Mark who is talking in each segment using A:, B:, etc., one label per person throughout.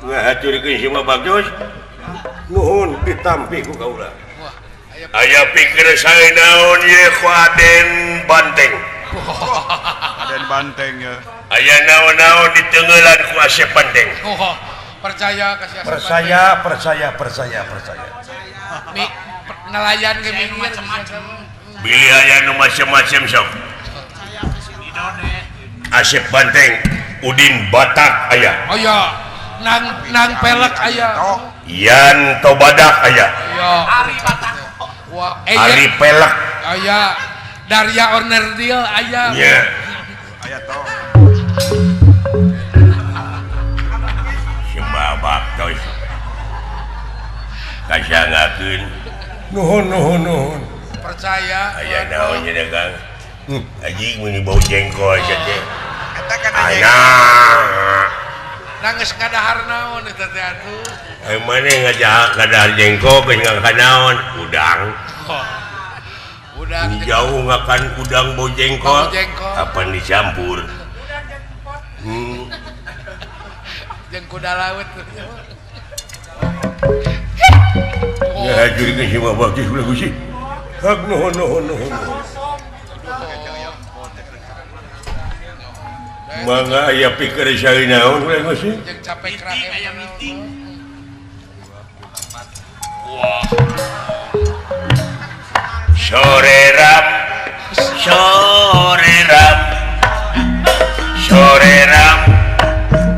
A: Ngahaturkeun si Bagdos nuhun ditampi ku kaula.
B: Wah, aya.
A: Aya pikir saya naon ye ku Aden Banteng.
C: Aden Banteng ya.
A: Aya naon-naon ditenggelan ku Asep Banteng.
B: Oh, percaya kasih Asep.
A: Percaya, percaya, percaya, percaya.
B: Banteng. Mi, nelayan ke minggir.
A: Bilih aya nu macem-macem sok. Asep Banteng, Udin Batak aya.
B: Oh ya, nang nang pelek aya.
A: Yan Tobadak aya.
B: Iya.
D: Ari Batak.
B: Wah, eh
A: Ari Pelek.
B: Aya. Daria Onerdil aya.
A: Nya.
C: Aya toh.
A: Si Babak tos. Kasangakeun. Nuhun, nuhun, nuhun.
B: Percaya.
A: Aya naon nya Kang? Anjing meuni bau jengkol sia teh.
C: Eta kan
A: Anak.
B: Nangis ngadahar naon eta teh atuh.
A: Eh maneh ngajak ngadahar jengkol geus ngakan naon? Udang.
B: Oh. Udang.
A: Jauh ngakan udang bau jengkol.
B: Bau jengkol.
A: Kapan dicampur?
B: Jeung kuda laut.
A: Ngahajurkeun si Babak teh ulah Gusti. Hak nuhun, nuhun, nuhun. Mangga aya pikir saya naon ulah Gusti.
B: Jeung capek
D: Meeting
B: kraem.
D: Aya meeting.
B: Wah.
A: Sore ram, sore ram, sore ram,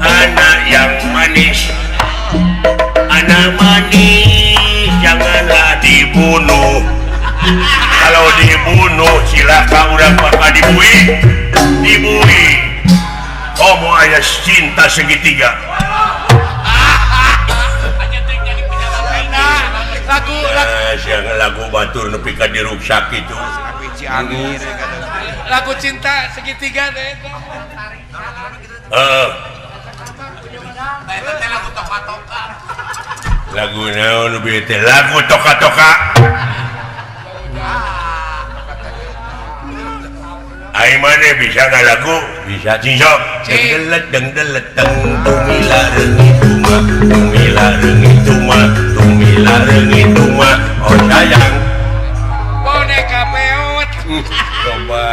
A: anak yang manis, anak manis janganlah dibunuh. Kalau dibunuh cilaka urang bakal dibui, dibui. Komo aya cinta segitiga.
D: Aja teh jadi pejabat.
B: Nah, lagu lagu,
A: Nah, siang lagu batur nepi ka diruksak kitu.
C: Api Ciangir ya kata.
B: Lagu cinta segitiga teh eta.
A: Heeh.
D: Nah, eta teh lagu toka-toka.
A: Lagu naon nu bieu teh? Lagu toka-toka. Ai maneh bisa nggak lagu? Bisa cing sok. Dengdelet dengdelet teng tumila reungit tuma tumila reungit tuma tumila reungit tuma oh sayang.
B: Boneka peot.
A: Coba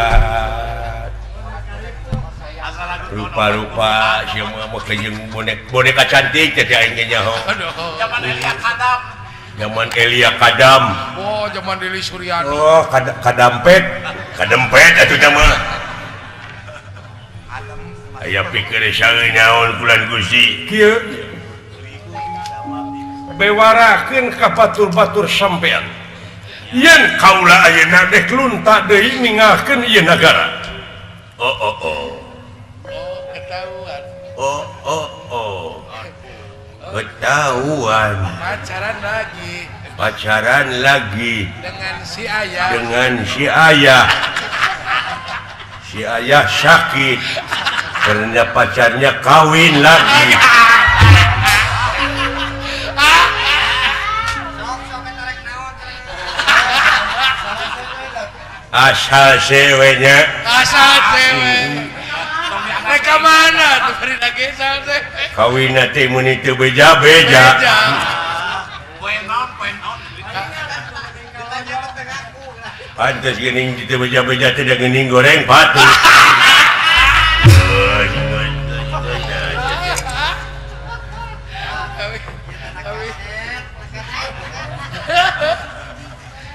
D: Asal lagu
A: rupa-rupa sia mah make jeung bonek boneka cantik teh aing ge nyaho.
B: Aduh.
D: Zaman Elia Kadam.
A: Zaman Elia Kadam.
B: Oh, zaman Lili Suryani.
A: Oh, kadampet. Kadempet atuh teh mah. Aya pikir saeun naon kulan Gusti.
E: Kieu bewarakeun ka batur-batur sampean yen kaula ayeuna dek lunta deui ninggalkeun ieu nagara.
A: Oh oh oh.
B: Oh, ketahuan.
A: Oh oh oh. Ketahuan.
B: Pacaran lagi
A: Pacaran lagi
B: dengan si ayah.
A: Dengan si ayah. Si ayah sakit karena pacarnya kawin lagi. Asal sewenya.
B: Asal cewek. Mereka mana tuh beri lagi asal cewek.
A: Kawin teh mun teu beja-beja.
B: Beja.
D: Poe naon, poe naon.
A: Pantes geuning teu beja-beja teh da geuning goreng patu.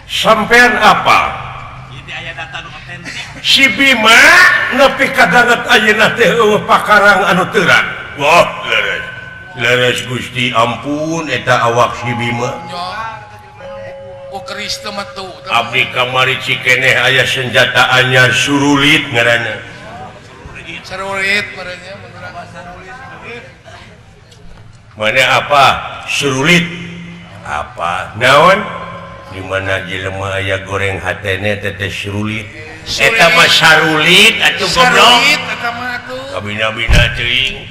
E: Sampean apa?
D: Ini aya data nu otentik.
E: Si Bima nepi ka danget ayeuna teh eueuh pakarang anu terang.
A: Wah, leres. Leres Gusti, ampun eta awak si Bima.
B: Nya. Ku keris teu metu.
A: Abdi kamari cikeneh aya senjata anyar surulit ngaranna.
B: Serulit merenya menurut.
A: Mana apa? Surulit. Apa? Naon? Di mana jelema aya goreng hatene teh teh surulit. Eta mah sarulit atuh goblok.
B: Sarulit eta mah atuh.
A: Kabina-bina teuing.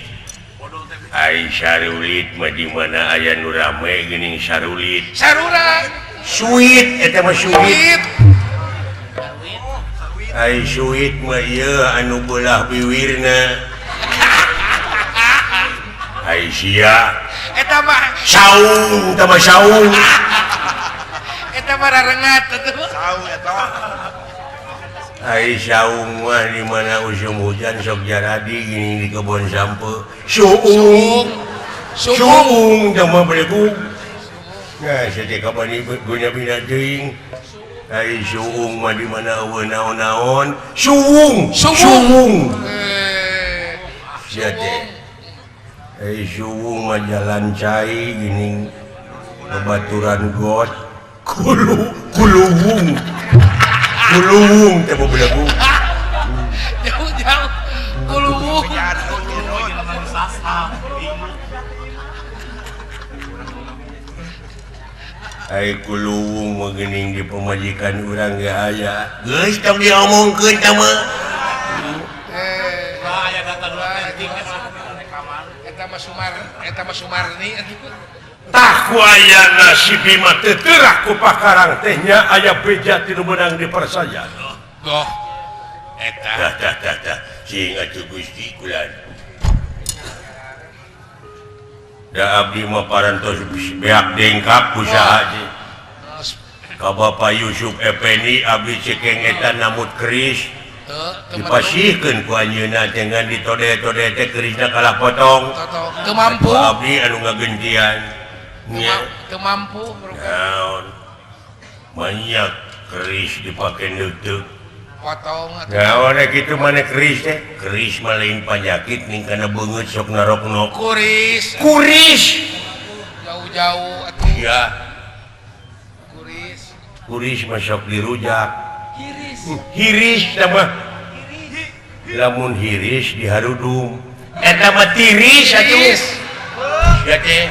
A: Ai sarulit mah di mana aya nu rame geuning sarulit.
B: Saruran.
A: Suit eta mah suit.
B: Suit.
A: Ai suit mah ieu anu beulah biwirna. Ai sia
B: eta mah
A: saung tah mah saung.
B: Eta mah rarengat atuh.
C: Saung eta.
A: Ai saung mah di mana usum hujan sok jaradi gini di kebon sampe. Suung. Suung tah mah belegug. Nah, saja kapan guna bina teuing. Ai suung mah di mana eueuh naon-naon. Suung, suung. Sia teh. Ai suung mah jalan cai gini babaturan got. Kuluwung. Kuluwung teh belegug.
B: Jauh-jauh kuluwung.
A: Ai kuluwung mah geuning di pamajikan urang ge aya. Geus tong diomongkeun tah mah.
D: Aya data dua penting
B: eta mah Sumar, eta mah Sumarni atuh.
E: Tah ku ayana si Bima teu teurak ku pakarang teh nya aya beja ti nu meunang dipercaya.
B: Goh. Eta.
A: Tah tah tah tah. Sing atuh Gusti kula. Da abdi mah parantos beak dengkap ku saha teh. Ka Bapak Yusuf Effendi abdi cekeng eta namut keris. Dipasihkeun ku anjeunna teh ngan ditode-tode teh kerisna kalah potong.
B: Teu mampu.
A: Abdi anu ngagentian.
B: Teu mampu.
A: Naon? Banyak keris dipake neuteuk.
B: Potong atuh.
A: Naon kitu maneh keris teh? Keris mah lain panyakit ning kana beungeut sok naroknok.
B: Kuris.
A: Kuris.
B: Jauh-jauh atuh.
A: Ya.
B: Kuris.
A: Kuris mah sok dirujak.
B: Hiris.
A: Hiris tah mah. Lamun hiris diharudum. Eta mah tiris atuh. Sia teh.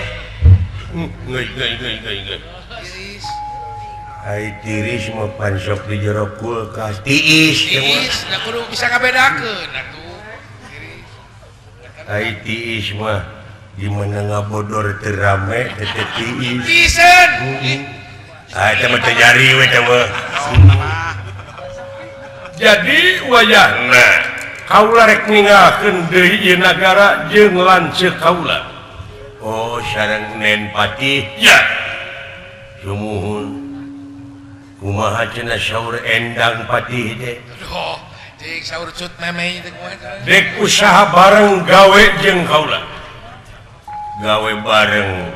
A: Geus geus geus geus geus.
B: Tiris.
A: Ai tiris mah pan sok di jero kulkas. Tiis
B: tiis, da kudu bisa ngabedakeun atuh. Tiris.
A: Ai tiis mah di mana ngabodor teu rame teh tiis.
B: Tiiseun.
A: Ah eta mah teu jari we teh mah.
E: Jadi wayahna kaula rek ninggalkeun deui ieu nagara jeung lanceuk kaula.
A: Oh, sareng Nen Patih.
E: Ya.
A: Sumuhun. Kumaha cenah saur Endang Patih teh?
B: Aduh, cing saur cut memeh teh kumaha.
E: Dek usaha bareng gawe jeung kaula.
A: Gawe bareng.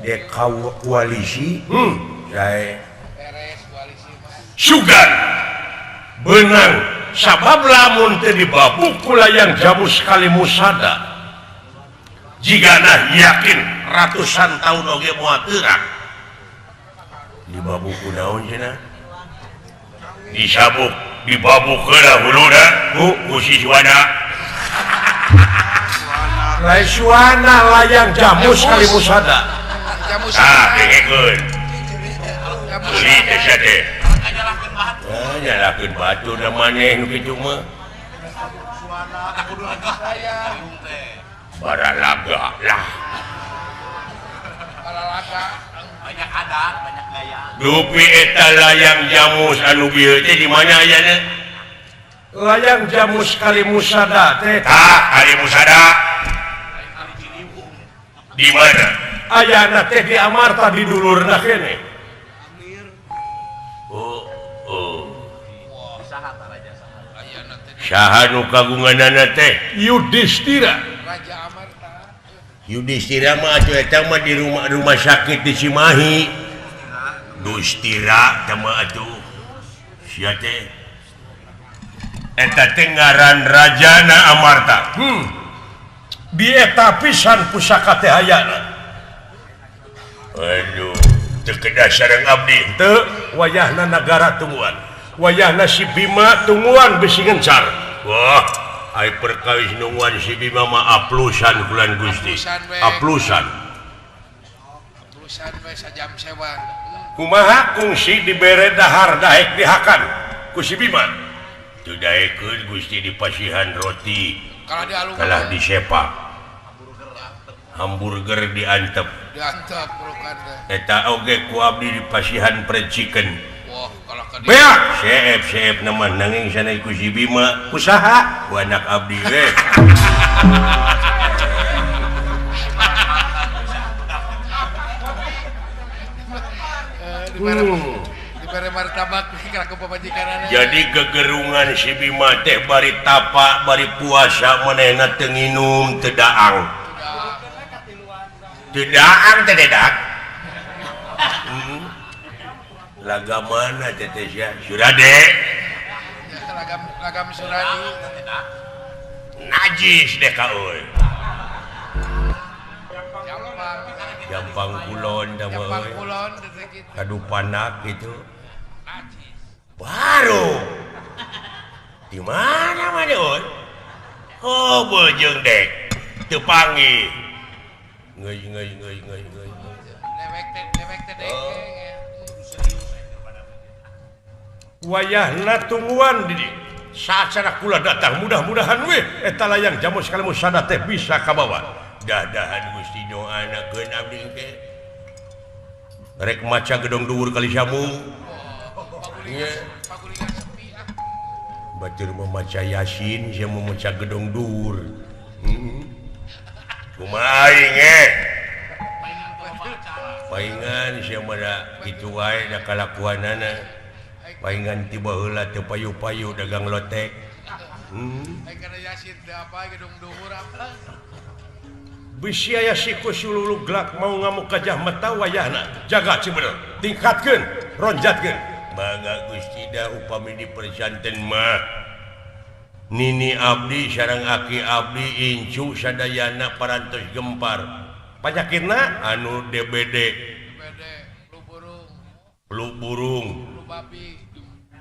A: Dek koalisi. Sae.
B: Beres koalisi mah.
E: Sugan. Benang sabab lamun teu dibabuk ku layang jamus kali musada.
A: Jigana yakin ratusan tahun oge moal teurak. Dibabuk ku naon cenah? Disabuk, dibabuk heula huluna ku si Suwana.
E: Lain Suwana layang jamus kali musada.
B: Jamus.
A: Ah, dengekeun. Meuli teh sia teh. Ah, nyalahkeun batu da maneh nu kitu mah. Baralaga lah.
B: Baralaga
D: banyak adat, banyak gaya.
A: Dupi eta layang jamus anu bieu teh di mana ayana?
E: Layang jamus kali musada teh.
A: Tah, kali musada. Di mana?
E: Ayana teh di Amarta di dulurna kene.
A: Oh, oh. Saha nu kagunganana teh?
E: Yudhistira.
B: Raja Amarta.
A: Yudhistira mah atuh eta mah di rumah sakit di Cimahi. Dustira teh mah atuh. Sia teh. Eta teh ngaran rajana Amarta.
E: Di eta pisan pusaka teh hayana.
A: Aduh, teu kedah sareng abdi.
E: Teu wayahna nagara tungguan. Wayahna si Bima tungguan bisi ngencar.
A: Wah, ai perkawis nungguan si Bima mah aplusan bulan Gusti. Aplusan.
B: Aplusan we sajam sewa.
E: Kumaha kungsi dibere dahar daek dihakan ku si Bima.
A: Teu daekeun Gusti dipasihan roti.
B: Kalah
A: disepak. Hamburger diantep.
B: Diantep bukan teh.
A: Eta oge ku abdi dipasihan fried chicken.
B: Wah, kalah ka
A: beak. Seep-seep nama nanging sana ku si Bima. Ku saha? Ku anak abdi we. Jadi gegerungan si Bima teh bari tapak bari puasa manehna teu nginum teu daang. Teu daang teh dedak. Laga mana teh teh sia? Surade.
B: Lagam Suradi.
A: Najis deh ka euy. Jampang kulon da mah euy. Kadu panak gitu. Baru. Di mana mah euy? Oh, beujeung dek. Teu panggih. Ngeuy ngeuy ngeuy ngeuy ngeuy.
B: Dewek teh dek.
E: Wayahna tungguan di saat kula datang mudah-mudahan weh eta layang jamu sekali musada teh bisa kabawa.
A: Dadahan Gusti doanakeun abdi teh. Rek maca gedong dhuwur kali samu. Nya. Batur memaca Yasin sia memaca gedong dhuwur. Heeh. Kumaha aing eh? Paingan sia mah da kitu wae da kalakuanana. Paingan tiba heula teu payu-payu dagang lotek.
B: Yasin teu apa gedung dhuwur apa.
E: Bisi aya siku sululu glak mau ngamuk gajah mata wayahna. Jaga cibener, tingkatkeun, ronjatkeun.
A: Mangga Gusti da upami diperjanten mah. Nini abdi sareng aki abdi incu sadayana parantos gempar.
E: Panyakitna
A: anu DBD.
B: DBD, flu burung.
A: Flu burung.
B: Flu babi.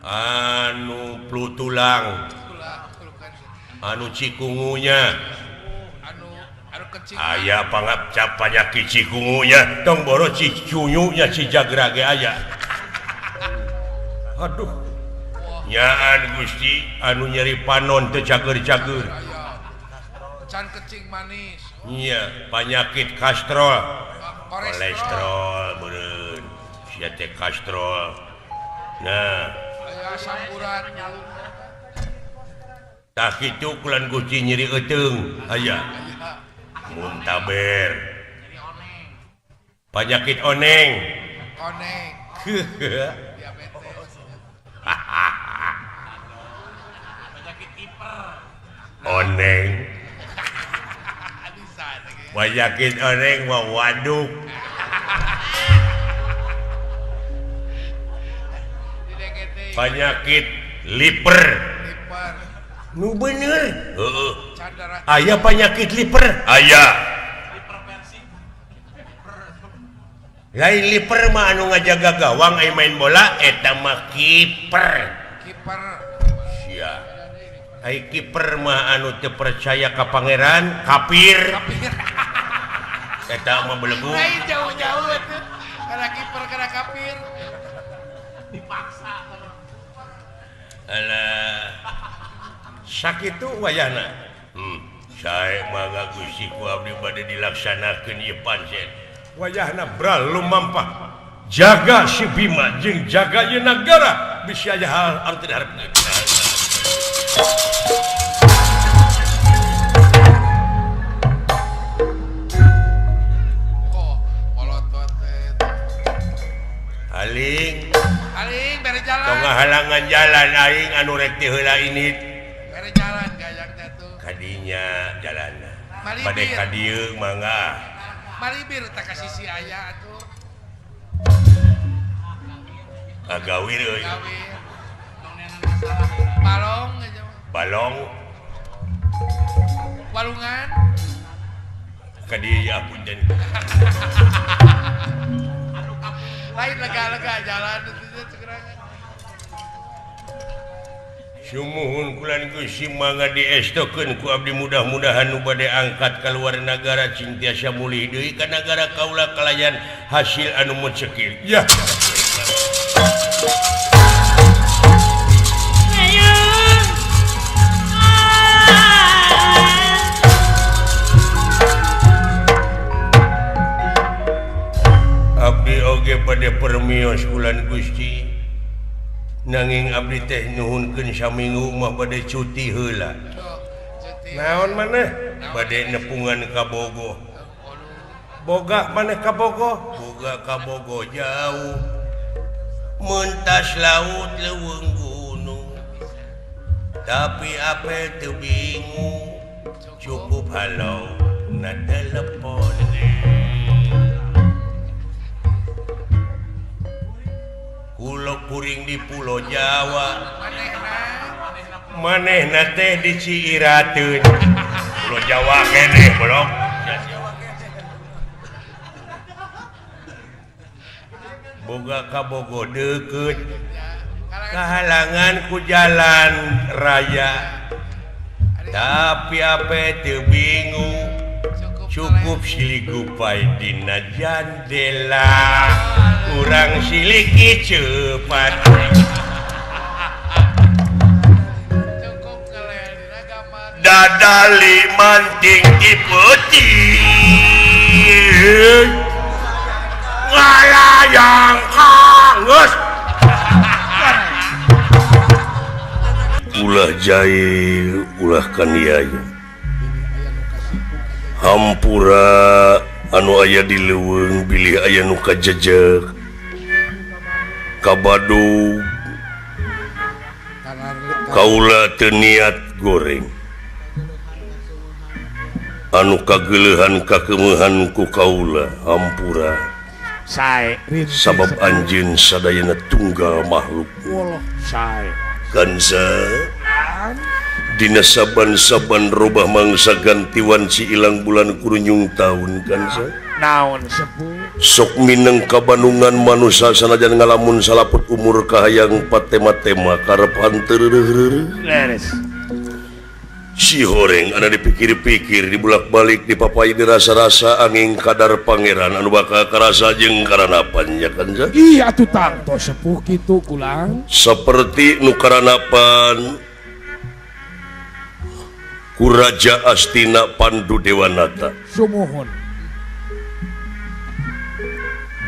A: Anu flu tulang, anu cikungunya, aya pangapcap panyakit cikungunya, tong boro cicunyunya cijagra ge aya.
E: Aduh,
A: nyaan Gusti anu nyeri panon teu cager-cager.
B: Can kecing manis.
A: Nya panyakit kastrol, kolesterol beureun, sia teh kastrol. Nah. Tak itu kulan Gusti nyeri euteung aya muntaber panyakit oneng
B: oneng diabetes penyakit hiper
A: oneng penyakit oneng mah waduk. Penyakit liper. Nu bener. Heeh. Aya penyakit liper. Aya. Lain liper mah anu ngajaga gawang aya main bola eta mah kiper.
B: Kiper.
A: Sia. Ai kiper mah anu teu percaya ka pangeran, kafir. Eta mah belegu.
B: Lain jauh-jauh atuh. Kana kiper kana kafir. Dipaksa.
A: Alah.
E: Sakitu wayahna.
A: Sae mangga Gusti ku abdi bade dilaksanakeun ieu pancen.
E: Wayahna bral lumampah. Jaga si Bima jeung jaga ieu nagara bisi aya hal anu teu diharepkeun.
B: Oh, molotot teh.
A: Aling
B: aing bere jalan.
A: Tong halangan jalan aing anu rek ti heula ini.
B: Bere jalan gayang teh tuh.
A: Kadinya jalanna. Bade ka dieu mangga.
B: Malibir tah ka sisi aya atuh.
A: Kagawir euy.
B: Balong aja.
A: Balong.
B: Walungan.
A: Ka dieu ya punten.
B: Lain lega-lega jalan itu
A: Sumuhun kulan Gusti mangga diestokeun ku abdi mudah-mudahan nu bade angkat kaluar nagara cing tiasa mulih deui ka nagara kaula kalayan hasil anu mencekil.
E: Ya.
A: Abdi oge bade permios kulan Gusti. Nanging abdi teh nuhunkeun saminggu mah bade cuti heula.
E: Naon maneh?
A: Bade nepungan ka Bogo.
E: Boga maneh ka Bogo?
A: Boga ka Bogo jauh. Mentas laut leuweung gunung tapi apel teu bingung cukup halau na telepon. Kulo kuring di Pulau Jawa manehna teh di Ciirateun. Pulau Jawa keneh bolong. Boga ka Bogo deukeut kahalangan ku jalan raya tapi ape teu bingung cukup siligupai dina jandela urang siliki cepat. Dadali manting di peuting ngalayang kangeus. Ulah jail ulah kaniaya hampura anu aya di leuweung bilih aya nu kajejeg kabadug kaula teu niat goreng anu kageuleuhan kakeumehan ku kaula hampura
B: sae
A: sabab anjeun sadayana tunggal makhluk
B: sae
A: kansa dina saban-saban robah mangsa gantiwan si ilang bulan kurunyung taun kansa
B: naon sepuh
A: sok mineng kabanungan manusa sanajan ngalamun salaput umur kahayang patema-tema karep hanteu
B: leres.
A: Si horeng anu dipikir-pikir dibulak-balik dipapai dirasa-rasa angin kadar pangeran anu bakal karasa jeung karanapan ya kansa.
B: Ih atuh tangto sepuh kitu kulang
A: seperti nu karanapan ku Raja Astina Pandu Dewanata.
B: Sumuhun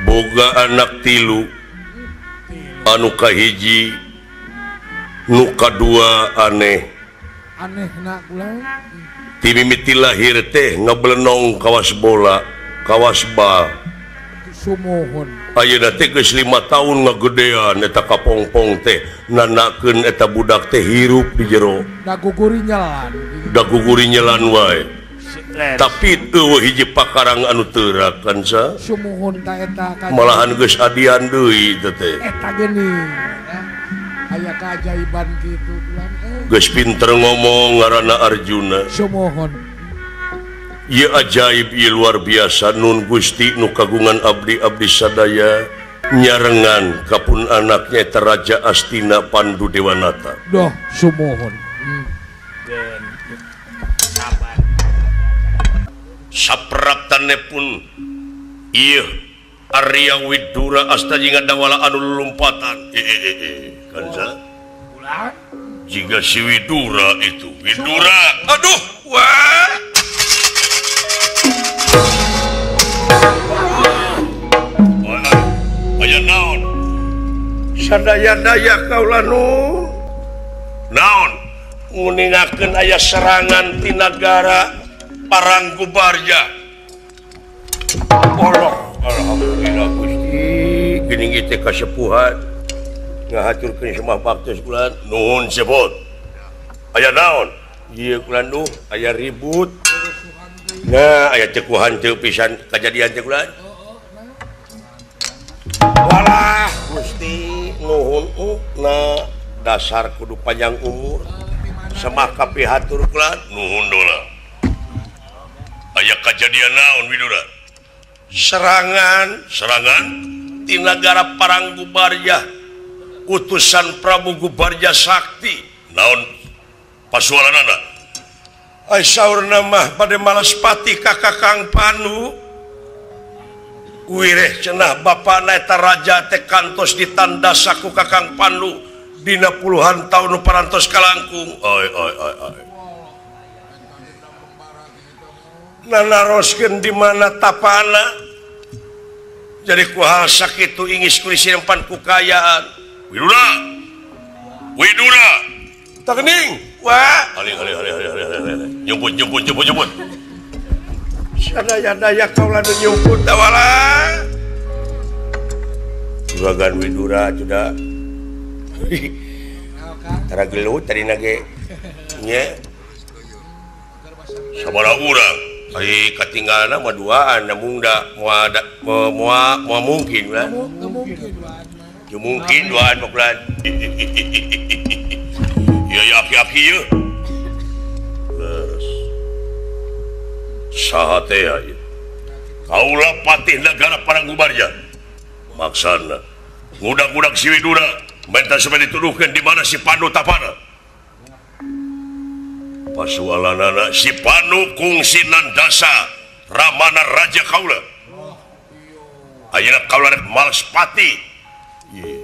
A: boga anak tilu anu kahiji nu kadua aneh
B: anehna kulang
A: ti mimiti lahir teh ngeblenong kawas bola kawas bal.
B: Sumuhun
A: ayeuna teh geus 5 tahun ngagedean eta kapongpong teh nanakeun eta budak teh hirup di jero
B: da guguri nyelan
A: da guguri nyelan wae tapi eueuh hiji pakarang anu teu rakan sa.
B: Sumuhun ta eta
A: malahan geus adian deui teh teh
B: eta geuning aya keajaiban kitu kulang
A: geus pinter ngomong ngaranna Arjuna.
B: Sumuhun
A: ieu ajaib ieu luar biasa nun Gusti nu kagungan abdi-abdi sadaya nyarengan kapun anaknya eta Raja Astina Pandu Dewanata.
B: Doh sumuhun.
A: Sapraptane pun ieu Arya Widura asta jeung dawala anu lulumpatan. Kansa jika si Widura itu Widura aduh wah aya naon sadaya-daya kaula nu naon nguningakeun aya serangan ti nagara Parang Gubarja. Allah alhamdulillah Gusti geuning ieu teh kasepuhan ngahaturkeun semah baktos kula nuhun sebut aya naon ieu kula duh aya ribut nah aya cekuhan teu pisan kajadian teh kula walah Gusti nuhun na dasar kudu panjang umur semah kapihatur kula nuhun dola aya kajadian naon Widura serangan serangan ti nagara Parang Gubarja utusan Prabu Gubarja Sakti naon pasualanana ai saurna mah bade malaspati ka Kakang Panu wireh cenah bapana eta raja teh kantos ditandasa ku Kakang Pandu dina puluhan tahun nu parantos kalangkung. Oi oi oi oi nanaroskeun di mana tapana jadi ku hal sakitu ingis ku disimpan ku kayaan. Widura Widura tah geuning wah aling aling aling aling aling nyumput nyumput nyumput nyumput sadaya-daya kaula nu nyumput tawala Juragan Widura sudah. Tara gelut tadi nage. Nya. Sabaraha urang? Ai katinggalna mah duaan namun da moal moal mungkin lah. Teu mungkin duaan mah kulan. Ya ya aki-aki ye. Leres. Saha teh ieu? Kaula patih negara Paranggubarja. Maksana ngudak-ngudak si Widura minta supaya dituduhkan di mana si Pandu tapana. Pasualanana si Pandu kungsi Nandasa Ramana Raja kaula. Ayeuna kaula rek males pati. Ye.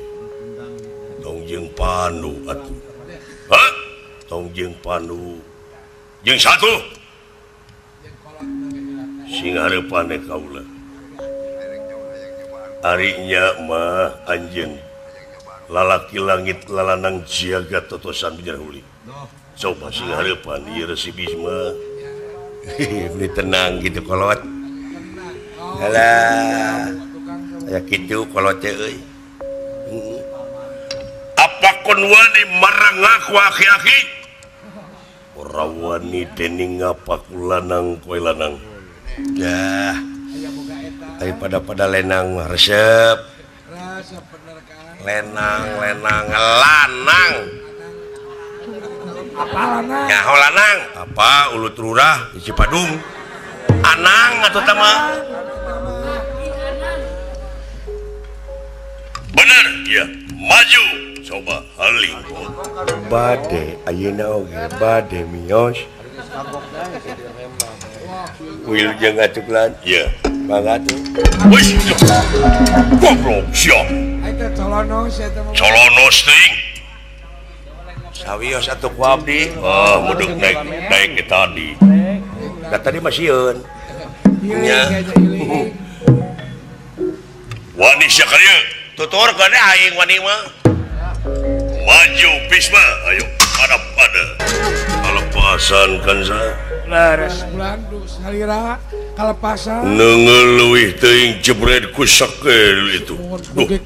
A: Tong jeung Pandu atuh. Hah? Tong jeung Pandu. Jeung satu. Sing hareupane kaula. Arinya mah anjeun lalaki langit lalanang jagat totosan bijarhuli. Coba sing hareupan ieu Resi Bisma. Ini tenang gitu kolot. Alah. Aya kitu kolot teh euy. Apa kon wani marang aku aki-aki? Ora wani dening ngapak lanang koe lanang. Dah. Daripada pada lenang resep. Lenang, lenang, lanang.
F: Apa lanang?
A: Nyaho lanang. Apa ulut lurah di Cipadung. Anang atau tama? Bener, ya. Maju. Coba haling. Bade ayeuna oge bade mios. Wilujeng atuklan. Iya. Mangga tuh. Wis. Goblok sia.
F: Eta colonos eta mah.
A: Colonos teuing. Sawios atuh ku abdi. Ah, muduk naik ke tadi. Da tadi mah sieun. Nya. Wani sia ka dieu. Tuturkeun aing wani mah. Maju Bisma, ayo pada-pada. Kalepasan kan sa.
F: Leres bulan salira kalepasan.
A: Neungeul leuwih teuing jebret ku sakel itu.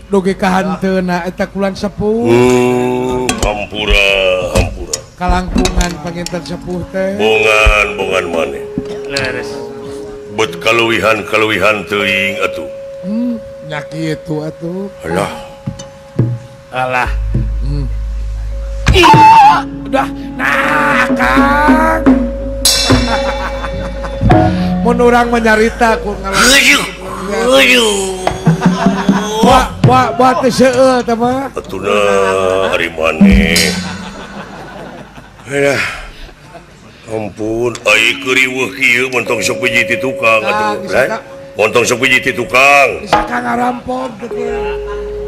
F: Dugi kahanteuna eta kulan sepuh.
A: Hampura, hampura.
F: Kalangkungan panginten sepuh teh.
A: Bongan-bongan maneh.
B: Leres.
A: Bet kaluwihan-kaluwihan teuing atuh.
F: Nya kitu atuh.
A: Alah.
B: Alah.
F: Udah, nah Kang. Mun urang menyarita ku Wah, wah, wah teu seueul teh mah.
A: Atuna ari maneh. Alah. Ampun, ai keuriweuh kieu mun tong sok hiji ti tukang atuh. Mun tong sok hiji ti tukang.
F: Disangka ngarampok teh.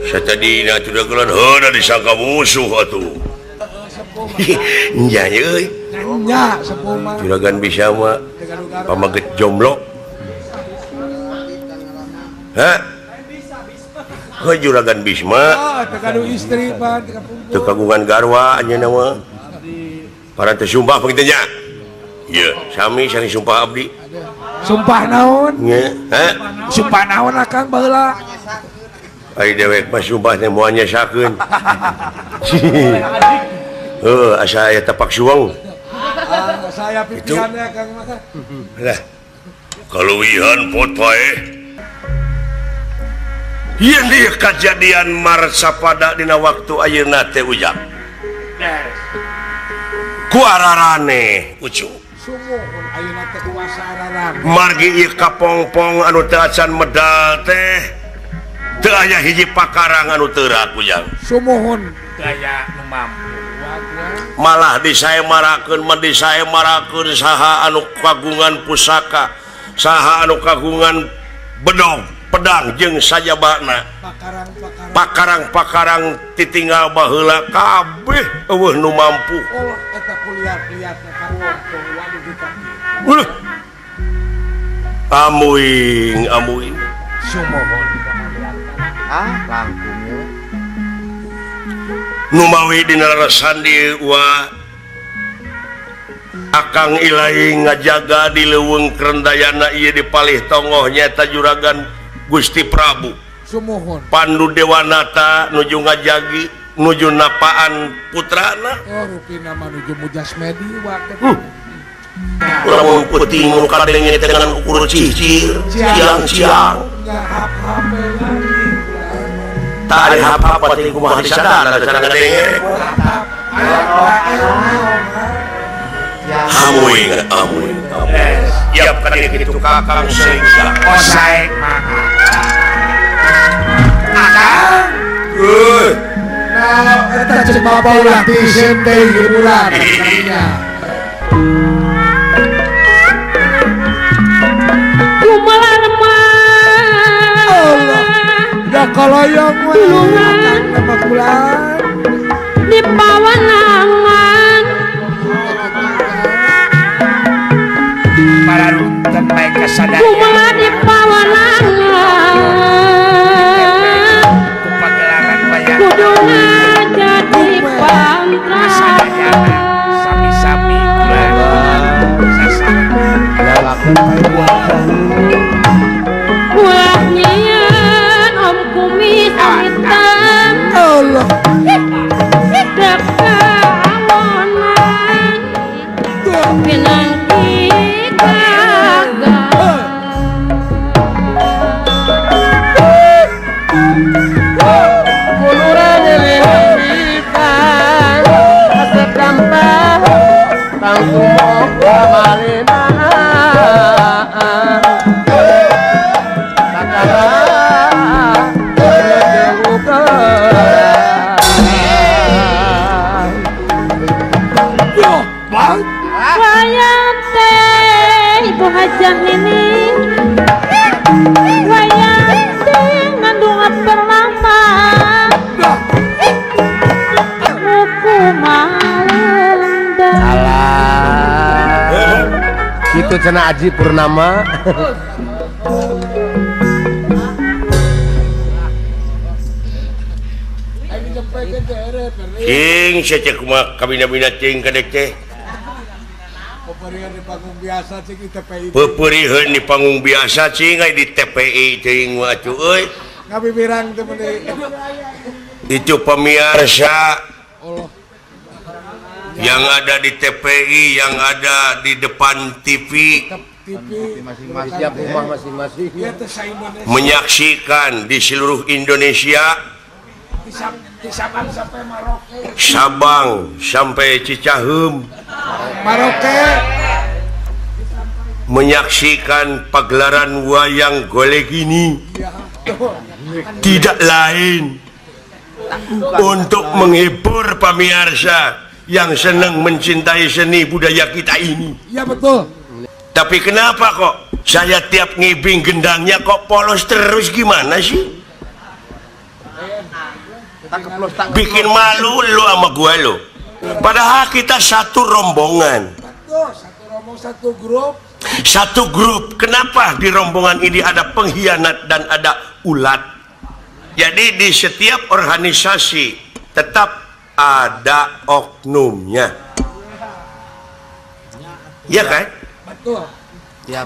A: Satadina atuh dagelan heuna disangka musuh atuh. Nya euy.
F: Nya sepuh mah.
A: Juragan bisa mah pamaget jomblo. Hah? Heuh Juragan Bisma.
F: Oh, teu gaduh istri pan
A: teu kagungan garwa anjeunna mah. Parantos sumpah panginten nya. Ieu, sami sami sumpah abdi.
F: Sumpah naon?
A: Nya, hah?
F: Sumpah naon akang baheula?
A: Ai dewek mah sumpah teh moal nyesakeun. Heuh, asa aya tapak suweng.
F: Saya pipiannya Kang mah.
A: Lah. Kaluwihan pot pae. Yen ieu kajadian marsapada dina waktu ayeuna teh ujang. Ku ararane ucu.
F: Sumuhun ayeuna teh kuasa ararane.
A: Margi ieu kapongpong anu teu acan medal teh teu aya hiji pakarang anu teurak ujang.
F: Sumuhun
B: teu aya nu mampu.
A: Malah disaemarakeun mah disaemarakeun saha anu kagungan pusaka, saha anu kagungan bedog, pedang jeung sajabana. Pakarang-pakarang titinggal baheula kabeh eueuh nu mampu.
F: Oh, eta kuliah-liat waduh dikaki.
A: Uleuh. Amuing, amuing.
F: Sumuhun.
D: Ah, langkung.
A: Numawi dina sandi wa Akang Ilahi ngajaga di leuweung Krendayana ieu di palih tongoh nyaeta Juragan Gusti Prabu.
F: Sumuhun.
A: Pandu Dewanata nuju ngajagi nuju napaan putrana.
F: Oh, rupina mah nuju mujasmedi waktu.
A: Lamun peuting nu kadenge teh ngan ukur cicir, ciang-ciang. Tak ada apa-apa teh kumaha disadar cara ngadenge. Hamuy amuy. Yap ka kitu kakang sering.
D: Oh sae mangga. Akang.
A: Heuh.
F: Nah, eta ceuk bapak ulah tisen deui hiburan. Kaloyong tulungan
G: di pawanangan
D: para runten bae kasadaya
G: kumaha di pawanangan
D: ku pagelaran wayang
G: kudu ngajadi pantra
D: sami-sami kula sasareng
G: ulah nyieun om kumis hitam
F: Allah
G: dekawonan pinangki gagal
H: kuluran lilitan asep rampah tanggung kamalina
G: wayang teh ibu hajah ini wayang teh ngandung perlama buku malenda
H: alah itu cenah Aji Purnama.
A: Cing sia kumaha kabina-bina cing kadek teh.
F: Peperihan di panggung biasa cing di TPI.
A: Peperihan di panggung biasa cing di TPI cing atuh euy.
F: Ngabibirang teh meuni.
A: Itu pemirsa
F: Allah
A: yang ada di TPI, yang ada di depan TV,
H: masing-masing rumah masing-masing
A: menyaksikan di seluruh Indonesia.
F: Sabang sampai Maroke.
A: Sabang sampai Cicaheum.
F: Maroke.
A: Menyaksikan pagelaran wayang golek ini tidak lain untuk menghibur pemirsa yang senang mencintai seni budaya kita ini.
F: Iya betul.
A: Tapi kenapa kok saya tiap ngibing gendangnya kok polos terus, gimana sih? Bikin malu lu sama gua lu. Padahal kita satu rombongan.
F: Betul, satu rombong, satu grup.
A: Satu grup. Kenapa di rombongan ini ada pengkhianat dan ada ulat? Jadi di setiap organisasi tetap ada oknumnya. Ya kan?
F: Betul.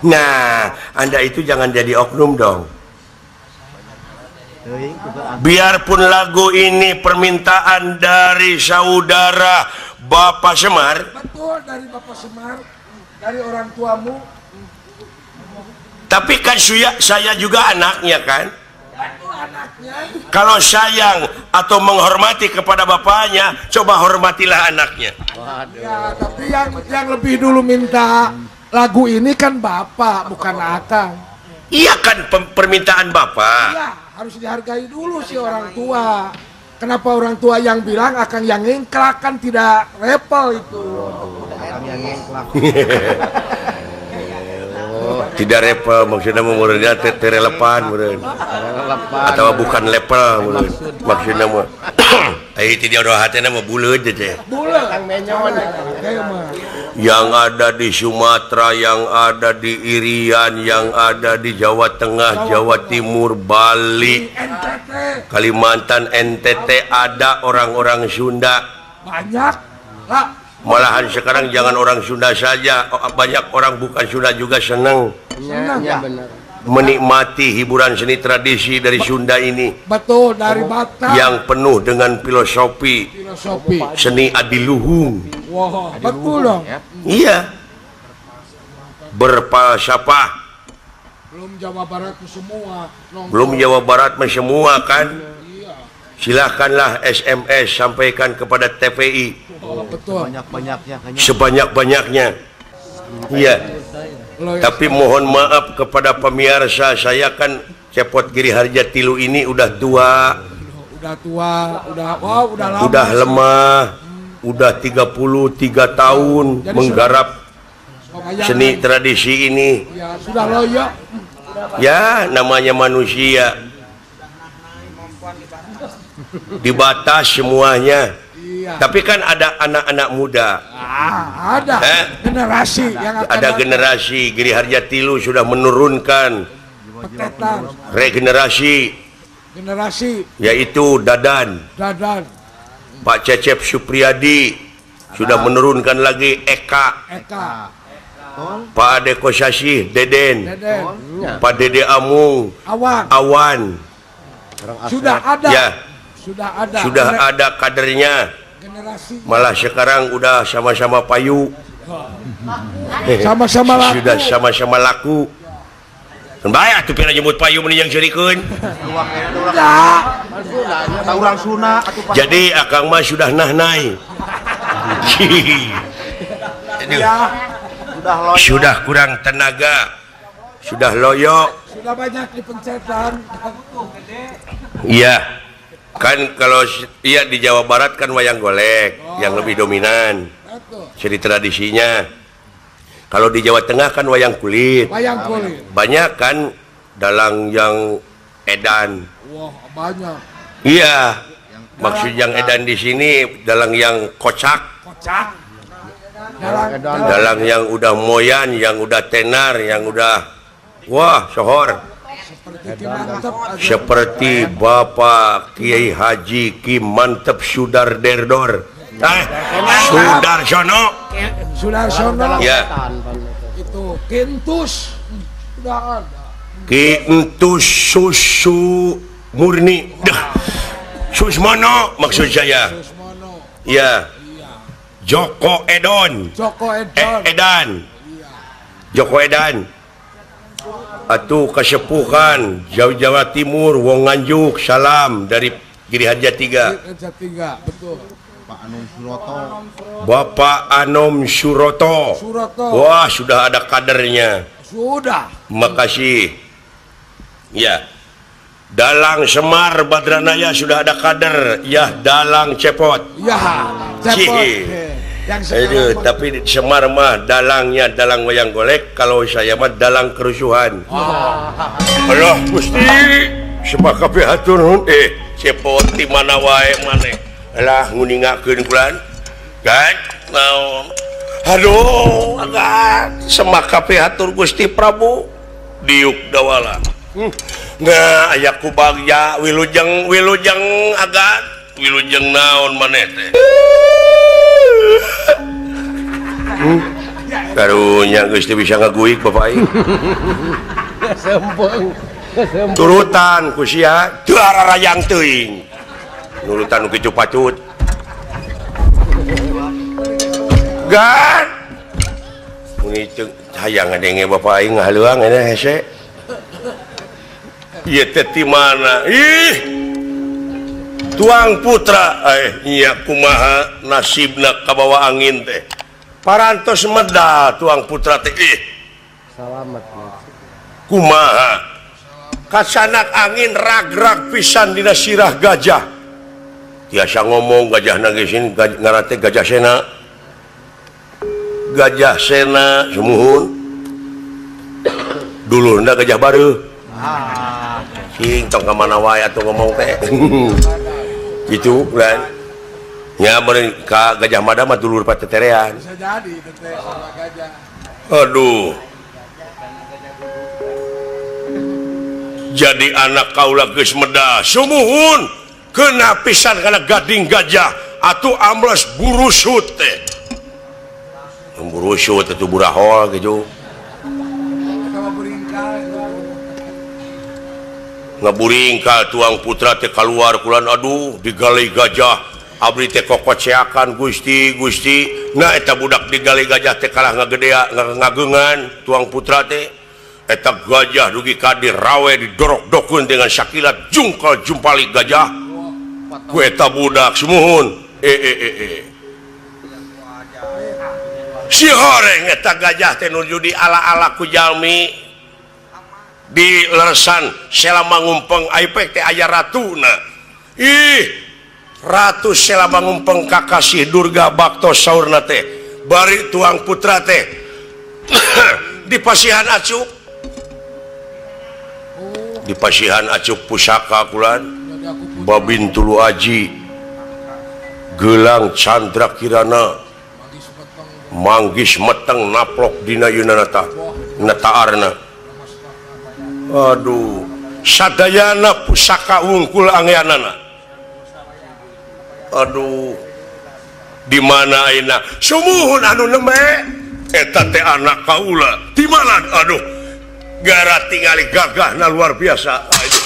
A: Nah, Anda itu jangan jadi oknum dong. Biarpun lagu ini permintaan dari saudara Bapak Semar.
F: Betul, dari Bapak Semar, dari orang tuamu.
A: Tapi kan saya juga anaknya kan.
F: Betul, anaknya.
A: Kalau sayang atau menghormati kepada bapaknya, coba hormatilah anaknya.
F: Ya, tapi yang lebih dulu minta lagu ini kan bapak, bukan akang.
A: Iya kan permintaan bapak.
F: Iya. Harus dihargai dulu sih orang tua. Kenapa orang tua yang bilang akan yang ngengklak kan tidak repel itu.
A: Tidak repel maksudnya meureunnya teh relevan meureun. Atau bukan level meureun. Maksudnya mah ai ti dia hatena mah buleud teh.
F: Buleud.
A: Yang ada di Sumatera, yang ada di Irian, yang ada di Jawa Tengah, Jawa Timur, Bali,
F: NTT,
A: Kalimantan, NTT ada orang-orang Sunda.
F: Banyak. Lah.
A: Malahan sekarang jangan orang Sunda saja, banyak orang bukan Sunda juga senang.
H: Senang ya, benar.
A: Menikmati hiburan seni tradisi dari Sunda ini.
F: Betul, dari Batak.
A: Yang penuh dengan filosofi.
F: Filosofi.
A: Seni adiluhung.
F: Wah, betul dong.
A: Iya. Berfalsafah.
F: Belum Jawa Barat semua. Nonton.
A: Belum Jawa Barat semua kan?
F: Iya.
A: Silakanlah SMS sampaikan kepada TVI.
F: Oh, betul.
H: Sebanyak-banyaknya.
A: Sebanyak-banyaknya. Iya. Tapi mohon maaf kepada pemirsa, saya kan Cepot Giri Harja Tilu ini udah tua.
F: Udah tua, udah wow, udah lama.
A: Udah lemah. Udah 33 tahun
F: jadi
A: menggarap seni tradisi ini.
F: Ya, sudah loyo.
A: Ya, namanya manusia. Dibatas semuanya.
F: Iya.
A: Tapi kan ada anak-anak muda.
F: Ada generasi yang akan
A: ada generasi Giri Harja Tilu sudah menurunkan
F: petetan.
A: Regenerasi.
F: Generasi
A: yaitu Dadan.
F: Dadan.
A: Pak Cecep Supriyadi sudah menurunkan lagi Eka.
F: Eka.
A: Pak Ade Kosasih Deden.
F: Deden.
A: Pak Dede Amung
F: Awan.
A: Awan.
F: Sudah ada.
A: Ya.
F: Sudah ada.
A: Sudah ada kadernya.
F: Generasi.
A: Malah sekarang udah sama-sama payu.
F: Sama-sama laku.
A: Sudah sama-sama laku. Bae atuh pira nyebut payu meni yang serikeun. Jadi akang mah sudah nahnai. Sudah kurang tenaga. Sudah loyo.
F: Sudah banyak dipencetan.
A: Iya. Kan kalau iya di Jawa Barat kan wayang golek yang lebih dominan. Jadi tradisinya. Kalau di Jawa Tengah kan wayang kulit.
F: Wayang kulit.
A: Banyak kan dalang yang edan.
F: Wah, banyak.
A: Iya. Maksud yang edan di sini dalang yang kocak.
F: Kocak.
A: Dalang yang udah moyan, yang udah tenar, yang udah wah, sohor. Seperti Bapak Kiai Haji Ki Mantep Sudarderdor. Sudarsono.
F: Sudarsono.
A: Ya.
F: Itu Kintus sudah ada.
A: Kintus susu murni. Susmono maksud saya.
F: Susmono.
A: Ya. Joko Edon.
F: Joko Edon.
A: Edan. Joko Edan. Atuh Kasepuhan Jawa Jawa Timur Wong Nganjuk, salam dari Giri Harja 3.
F: Harja 3, betul.
H: Pak Anom Suroto.
A: Bapak Anom Suroto.
F: Suroto.
A: Wah, sudah ada kadernya.
F: Sudah.
A: Makasih. Ya. Dalang Semar Badranaya sudah ada kader. Ya, Dalang Cepot.
F: Ya, Cepot. Yang
A: aduh, tapi Semar mah dalangnya dalang wayang golek, kalau saya mah dalang kerusuhan.
F: Oh.
A: Allah Gusti, sebab kabeh hatur nuhun. Cepot di mana wae maneh. Alah nguningakeun kulan. Kan naon. Aduh, agak semak kabeh hatur Gusti Prabu Diuk Dawala. Nah, aya ku bagja wilujeng wilujeng agak wilujeng naon maneh teh. Karunya geus teu bisa ngaguik bapak aing. Turutan ku sia teu ararayang teuing. Nurutan nu kitu patut. Gan. Muni teu hayang ngadenge bapak aing ngahaleuang eta hese. Ieu teh ti mana? Ih. Tuang putra nya kumaha nasibna kabawa angin teh. Parantos medal tuang putra teh. Ih.
H: Salamet.
A: Kumaha? Kasanak angin rag-rag pisan dina sirah gajah. Tiasa ngomong gajahna geus ngaran teh Gajah Sena. Gajah Sena sumuhun. Dulurna Gajah Bareuh. Cing tong ka mana wae atuh ngomong teh. Gitu kan. Nya meureun ka Gajah Mada mah dulur pateterean.
F: Bisa jadi teteh sama gajah.
A: Aduh. Jadi anak kaula geus medal sumuhun kena pisan kana gading gajah atuh ambles burusut teh. Burusut atuh burahol gitu. Ngaburingka tuang putra teh kaluar kulan aduh digali gajah abdi teh kokoceakan Gusti Gusti nah eta budak digali gajah teh kalah ngagedea ngagengan tuang putra teh eta gajah dugi ka dirawe didorok-dokeun dengan sakilat jungkal jumpali gajah ku eta budak sumuhun si horeng eta gajah teh nuju di ala-ala ku jalmi di leresan Sela Mangumpeng aipek teh aya ratuna ih Ratu Sela Mangumpeng kakasih Durga Bakto saurna teh bari tuang putra teh di pasihan acuk di pasihan acuk pusaka kulan Babin Tulu Aji gelang Chandra Kirana manggis meteng naplok dina yunanata nataarna aduh sadayana pusaka wungkul angeanana aduh di mana ayeuna sumuhun anu nembe eta teh anak kaula di mana aduh gara tingali gagahna luar biasa aduh.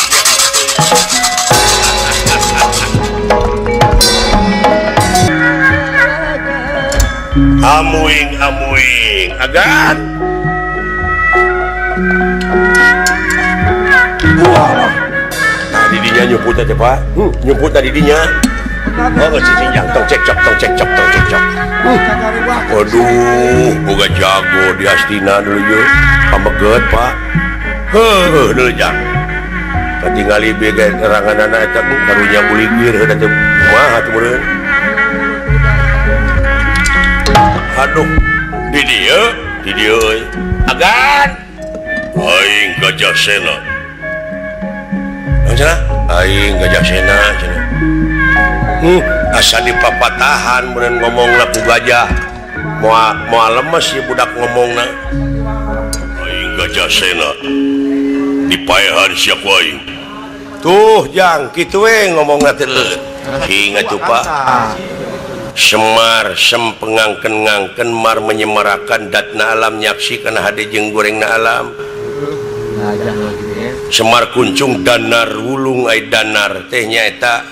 A: Amuing amuing agan wah nah didinya nyumput aja Pak nyumput tadi didinya oh cicing tong cekcok tong cekcok tong cekcok waduh boga jago di Astina dulu ye pameget Pak heuh dulu jang katingali bege eranganana eta karunya buligir heuh teh kumaha teh meureun aduh di dieu euy agan aing Gajah Sena cenah aing Gajah Sena cenah asa dipapatahan meureun ngomongna ku gajah moal lemes si budak ngomongna aing Gajah Sena dipaehan sia ku aing tuh jang kitu we ngomongna teh cing atuh Pak Semar sempengangken-ngangken mar menyemarakan datna alam nyaksi kana hade jeung gorengna alam Semar kuncung danar wulung ai danar teh nyaeta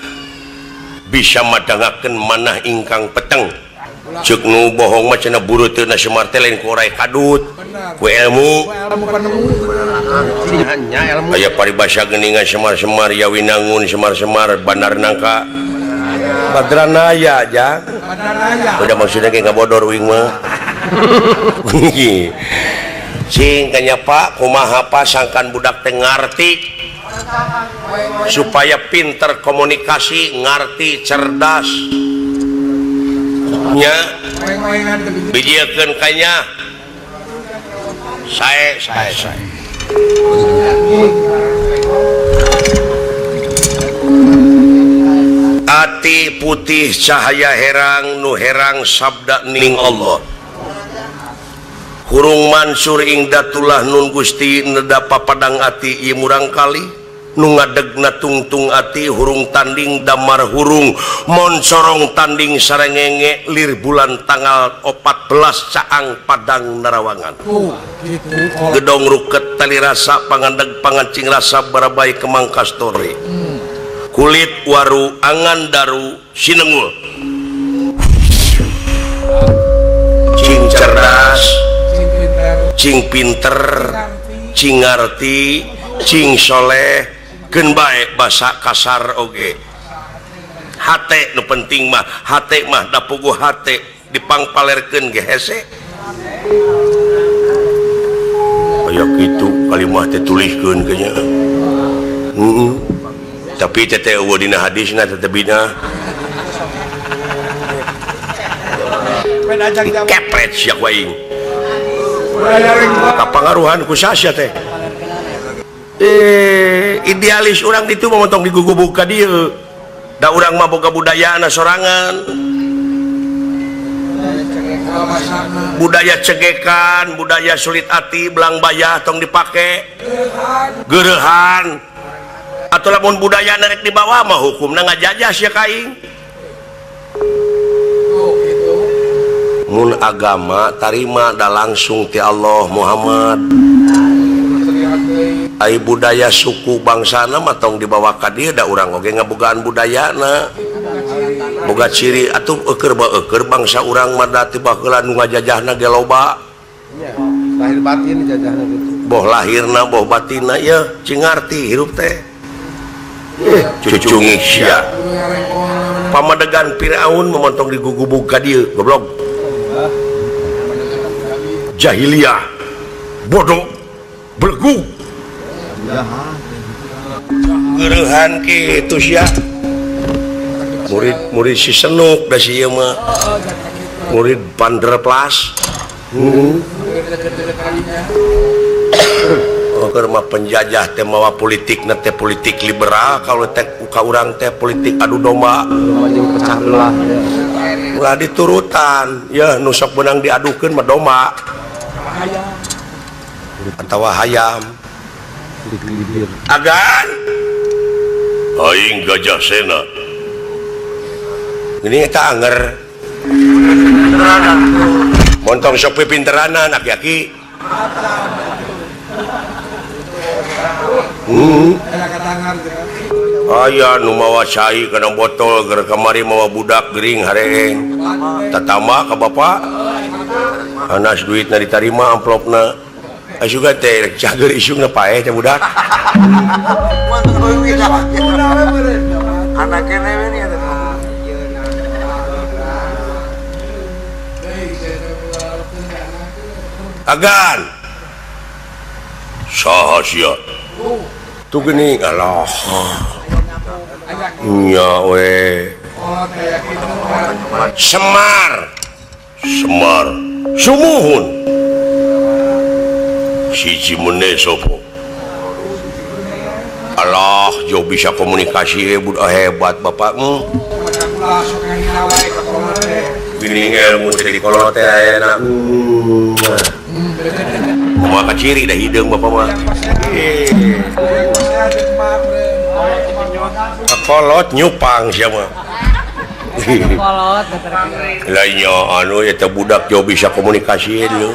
A: bisa madangakeun manah ingkang peteng ceuk nu bohong mah cenah buruteuna Semar teh lain ku orai kadut ku ilmu aya paribasa geuningan Semar-semar ya winangun Semar-semar bandar nangka Badranaya jang udah maksudnya kayak ngabodor wing mah cing kanya Pak kumaha Pak sangkan budak teh ngarti supaya pinter komunikasi ngarti cerdas nya bijiekeun kanya sae sae sae ati putih cahaya herang nu herang sabda ning Allah hurung mansur ing datulah nun Gusti neda papadang ati ieu murang kali nu ngadegna tungtung ati hurung tanding damar hurung moncorong tanding sarengenge lir bulan tanggal 14 caang padang narawangan gedong ruket tali rasa pangandeg pangancing rasa barabai kemang kastore kulit waru angan daru sinengul cing cerdas cing pinter cing ngarti cing soleh keun bae basa kasar oge hate nu penting mah hate mah da puguh hate dipangpalerkeun ge hese aya kitu kalimah teh tulihkeun ge nya tapi teteh eueuh dina hadisna teteh bina kepret sia ku aing kapangaruhan ku sasya teh idealis urang ditu mah tong digugubug ka dieu da urang mah boga budayana sorangan budaya cegekan budaya sulit ati belang bayah tong dipake gereuhan atau lamun budaya narek di bawah mah hukumna ngajajah sia ka aing mun agama tarima da langsung ti Allah Muhammad Ai budaya suku bangsana mah tong dibawa ka dieu da urang oge ngabogaan budayana. Boga ciri atuh eueur ba eueur bangsa urang mah da ti baheula nu ngajajahna ge loba.
H: Lahir batin jajahna gitu.
A: Boh lahirna boh batinna yeuh cing ngarti hirup teh. Cucungik sia. Pamadegan Firaun memontong digugubug ka dieu goblok. Jahiliyah bodoh belegu. Geureuhan kitu sia. Murid-murid si Senuk da si ieu mah. Murid Vanderplas. Keur mah penjajah teh mawa politikna teh politik liberal kalau teh ka urang teh politik adu domba.
H: Pecah belah.
A: Ulah diturutan, ya nu sok beunang diadukeun mah domba. Atawa hayam. Agan aing Gajah Sena. Ini eta anger. Montong sok pipinteranan aki-aki. Aya nu mawa cai kana botol keur kamari mawa budak gering hareeng. Tatamba ka bapak. Anas duitna ditarima amplopna. Asuga teh cager isungna paeh teh budak.
D: Anak kene we nih eta.
A: Agan. Saha sia? Tuh geuning alah. Nya we. Semar. Semar. Sumuhun. Siji meneh sopo. Alah, jauh bisa komunikasi budak hebat bapak. Gini ilmu teh kolot teh ayeuna. Kumaha kaciri da hideung bapak mah. Kolot nyupang sia mah.
G: Kolot
A: lainnya anu eta budak jauh bisa komunikasi dulu.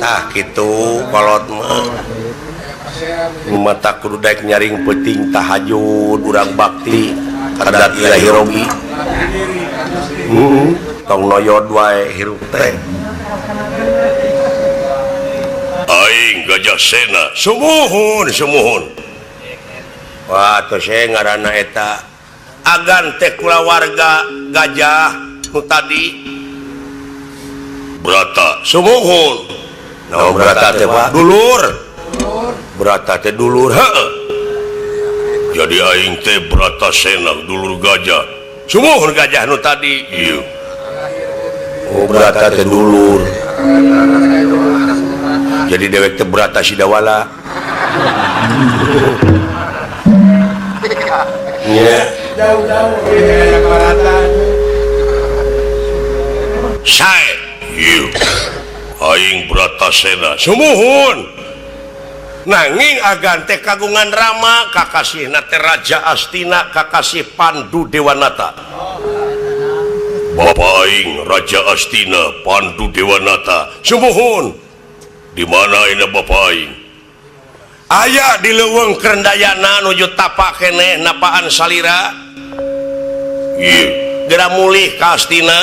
A: Tah kitu kolot mah. Mata kudu daek nyaring peuting tahajud urang bakti kadat ilahi robi. Tong noyod wae hirup teh. Aing Gajah Sena sumuhun sumuhun. Wah atuh saya ngaranna eta agan teh kulawarga gajah nu tadi Brata sumuhun. Naon Brata teh Pak? Dulur. Brata teh dulur heuh. Jadi aing teh Brata Sena dulur gajah. Sumuhun gajah nu tadi. Ieu. Oh Brata teh dulur. Jadi dewek teh Brata Sidawala. Nya.
F: Jauh-jauh ya Brata.
A: Sae. Ieu. Aing Brata Sena sumuhun. Nanging agan teh kagungan Rama kakasihna teh Raja Astina kakasih Pandu Dewanata. Bapa aing Raja Astina Pandu Dewanata sumuhun. Di mana ayeuna bapa aing? Aya di leuweung Krendayana nuju tapak keneh napaan salira. Ieu geura mulih ka Astina.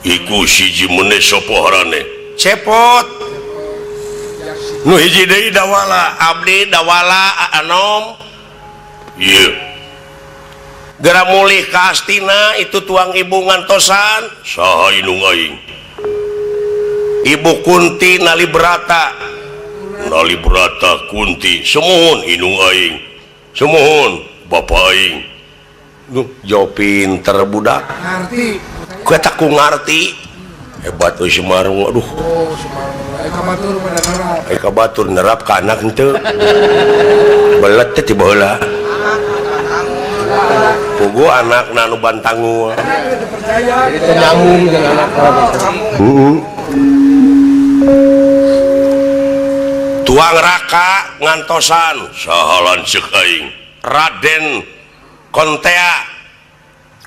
A: Iku siji meneh sapa harane? Cepot. Nu hiji deui Dawala, abdi Dawala Anom. Ieu. Geura mulih ka Astina itu tuang ibu ngantosan. Saha indung aing? Ibu Kunti Nalibrata. Nalibrata Kunti sumuhun indung aing. Sumuhun bapa aing. Duh, jauh pinter budak.
F: Ngarti.
A: Ku eta ku ngarti. Hebat euy Semarang aduh.
F: Oh, Semarang. Eka batur mah nerap.
A: Eka batur nerap ka anak henteu. Belet teh ti baheula. Pugu anakna nu bantangu.
H: Jadi teu nyambung jeung anak.
A: Heeh. Tuang raka ngantosan saha lanceuk aing Raden Kontea.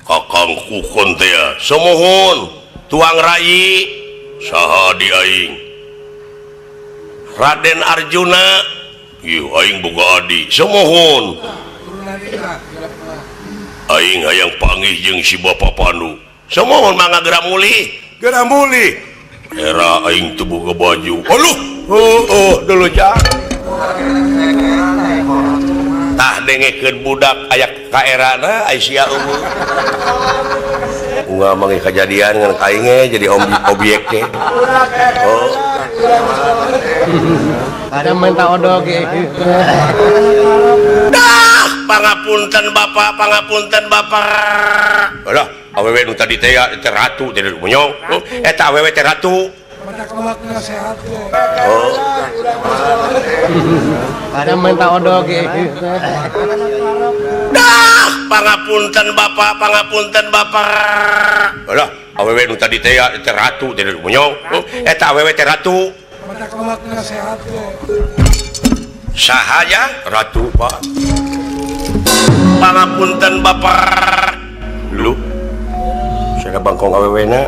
A: Kakangku Kontea sumuhun. Tuang rayi saha di aing? Raden Arjuna ieu aing boga adi sumuhun aing hayang panggih jeung si Bapa Pandu sumuhun mangga geura mulih geura mulih era aing teu boga baju aduh oh dulu jang tah dengekeun budak aya ka erana ai sia eueuh unggal manggih kajadian ngan ka aing ge jadi obyek teh oh
H: ada minta odog ge
A: dah pangapunten bapak pangapunten bapak alah awewe nu tadi teh teh ratu teh menyong eta awewe teh ratu oh
H: ada minta odog ge
A: dah pangapunten bapak pangapunten bapak alah awewe nu tadi teh teh ratu teh menyong eta awewe teh ratu saha ratu pak pangapunten bapak lu saya bangkong awewena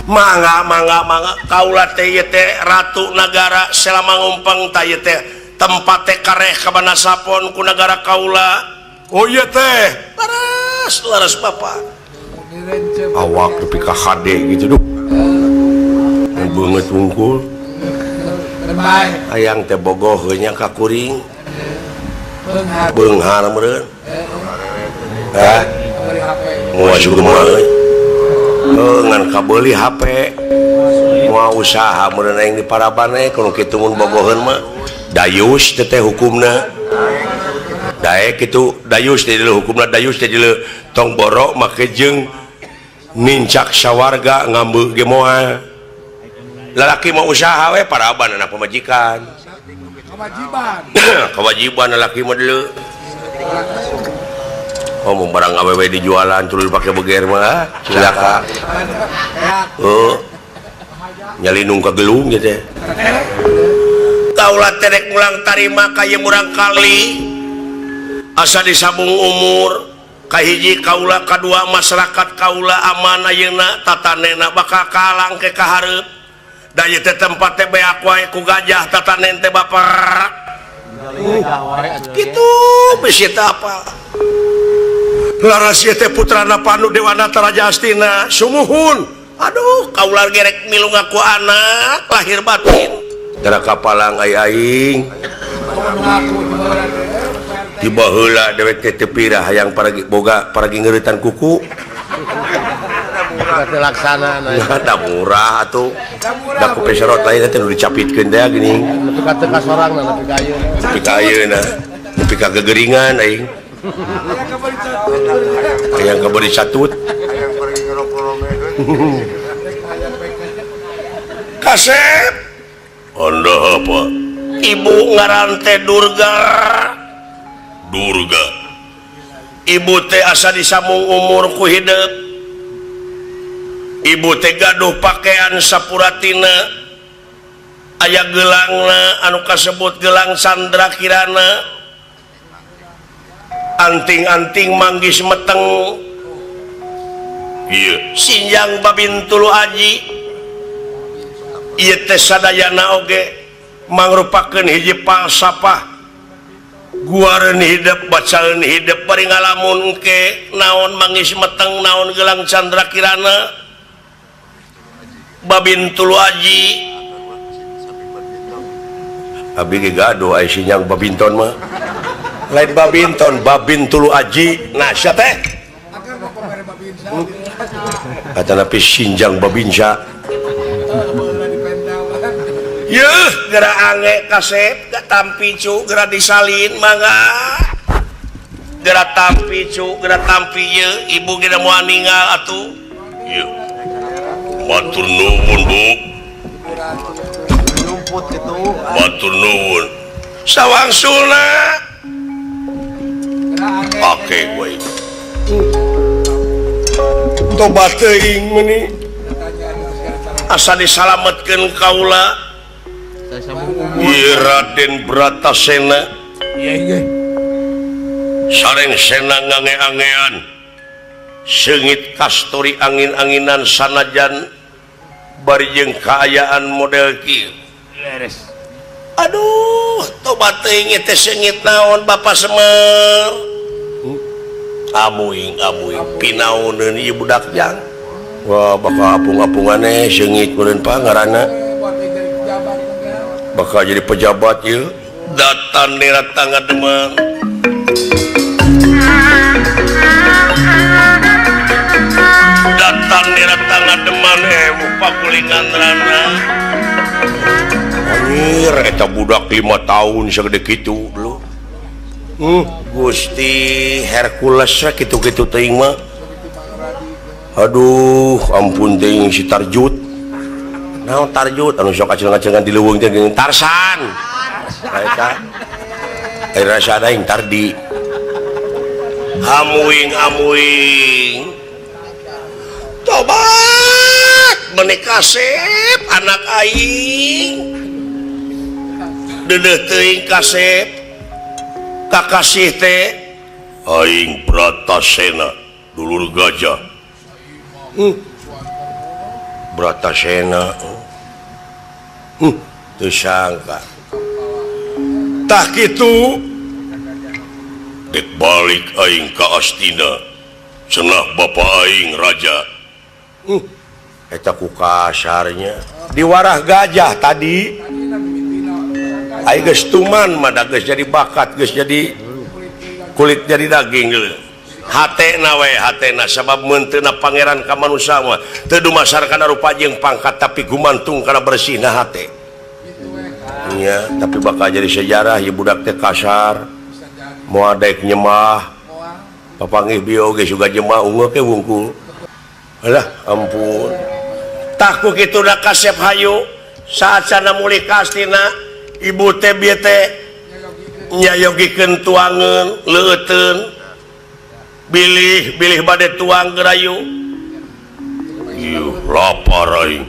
A: mangga mangga mangga kaula teh ieu teh ratu nagara selama ngumpeng ta ieu teh tempat teh kareh ka Banasapon ku nagara kaula oh ieu teh laras laras bapak awak nepi ka hade gitu duh beungeut wungkul hayang teh bogoh nya ka kuring beunghar meureun hah moal kumaha euy ngan kabeuli HP moal usaha meureun aing di paraban we kudu kitu mun bogoheun mah dayus teh hukumna daek kitu dayus teh hukumna dayus teh tong borok make jeung nincak sawarga ngambeuk ge moal lalaki mau usaha we paraban anak pamajikan
F: kewajiban
A: kewajiban lalaki mah deuleu oh mun barang awewe dijualan tuluy pake beger mah cilaka oh nyalinung ka gelung gitu teh kaula teh rek mulang tarima ka ieu murang kali asa disambung umur kahiji kaula kadua masyarakat kaula aman ayeuna tatanena bakal kalang ke kahareup da ieu teh tempat teh beak wae ku gajah tatanen teh bapak kitu bisi teh apa laras ieu teh putrana Pandu Dewanata Raja Astina sumuhun aduh kaula gerek milu ngaku anak lahir batin gara kapalang ai aing di baheula dewek teh teu pirah hayang paragi boga paragi ngeuretan kuku
H: laksana
A: da murah atuh da ku peserot lain teh nu dicapitkeun teh geuning
H: nepi ka teu kasorangna nepi ka ayeuna
A: nepi ka ayeuna nepi ka gegeringan aing hayang kabeuli catut
C: hayang pergi ngerokok
A: kasep anda apa ibu ngaran teh Durga Durga ibu teh asa disambung umur ku hidup ibu teh gaduh pakaian sapuratina aya gelangna anu kasebut gelang Sandra Kirana anting-anting manggis meteng ieu sinjang Babintulu Aji ieu teh sadayana oge mangrupakeun hiji falsafah guareun hidup bacaeun hidup bari ngalamun ke naon manggis meteng naon gelang Candra Kirana Babintulu Aji abdi ge gaduh aya sinjang Babinton mah lain Babinton Babintulu Aji nah sia teh atanapi sinjang Babinsa yeuh geura ange kasep tampi cu geura disalin mangga geura tampi cu geura tampi yeuh ibu geura moal ninggal atuh yeuh matur nuwun bu matur nuwun sawangsulna pake gue tobat teuing meuni asa disalametkeun kaula ieu Raden Bratasena sareng sena ngange-angean seungit kasturi angin-anginan sanajan bari jeung kaayaan model kieu
D: Leres.
A: Aduh, tobat teuing teh seungit naon Bapak Semar. Amuing amuing pinaoneun ieu budak jang. Wah, bakal apung-apungane seungit meureun pangaranna. Bakal jadi pejabat ieu. Datan datang ngademen. Datang datang ngademan pakulingan rana. Anjir, eta budak 5 tahun segede kitu dulu. Gusti Hercules kitu-kitu teuing mah. Aduh, ampun teuing si Tarjut. Naon Tarjut anu sok acil-acilan di leuweung teh geuning Tarsan. Eta rasa aing Tardi. Amuing amuing. Tobat meuni kasep anak aing. Deudeuh teuing kasep. Kakasih teh aing Bratasena dulur gajah. Bratasena. Teu sangka. Tah kitu dek balik aing ka Astina. Cenah bapa aing raja. Eta ku kasarnya diwarah gajah tadi. Aing geus tuman mah da geus jadi bakat, geus jadi kulit jadi daging geuleuh. Hatena we hatena sabab meunteuna pangeran ka manusa mah teu dumasar kana rupa jeung pangkat tapi gumantung kana bersihna hate. Nya, tapi bakal jadi sejarah ieu budak teh kasar. Moal daek nyemah. Papanggih bio ge suga jemah ungeuk ke wungkul. Alah ampun. Tah ku kitu da kasep hayu saat sana mulih ka Astina ibu teh bieu teh nyayogikeun tuangeun leueuteun bilih bilih bade tuang gerayu. Ieu lapar aing.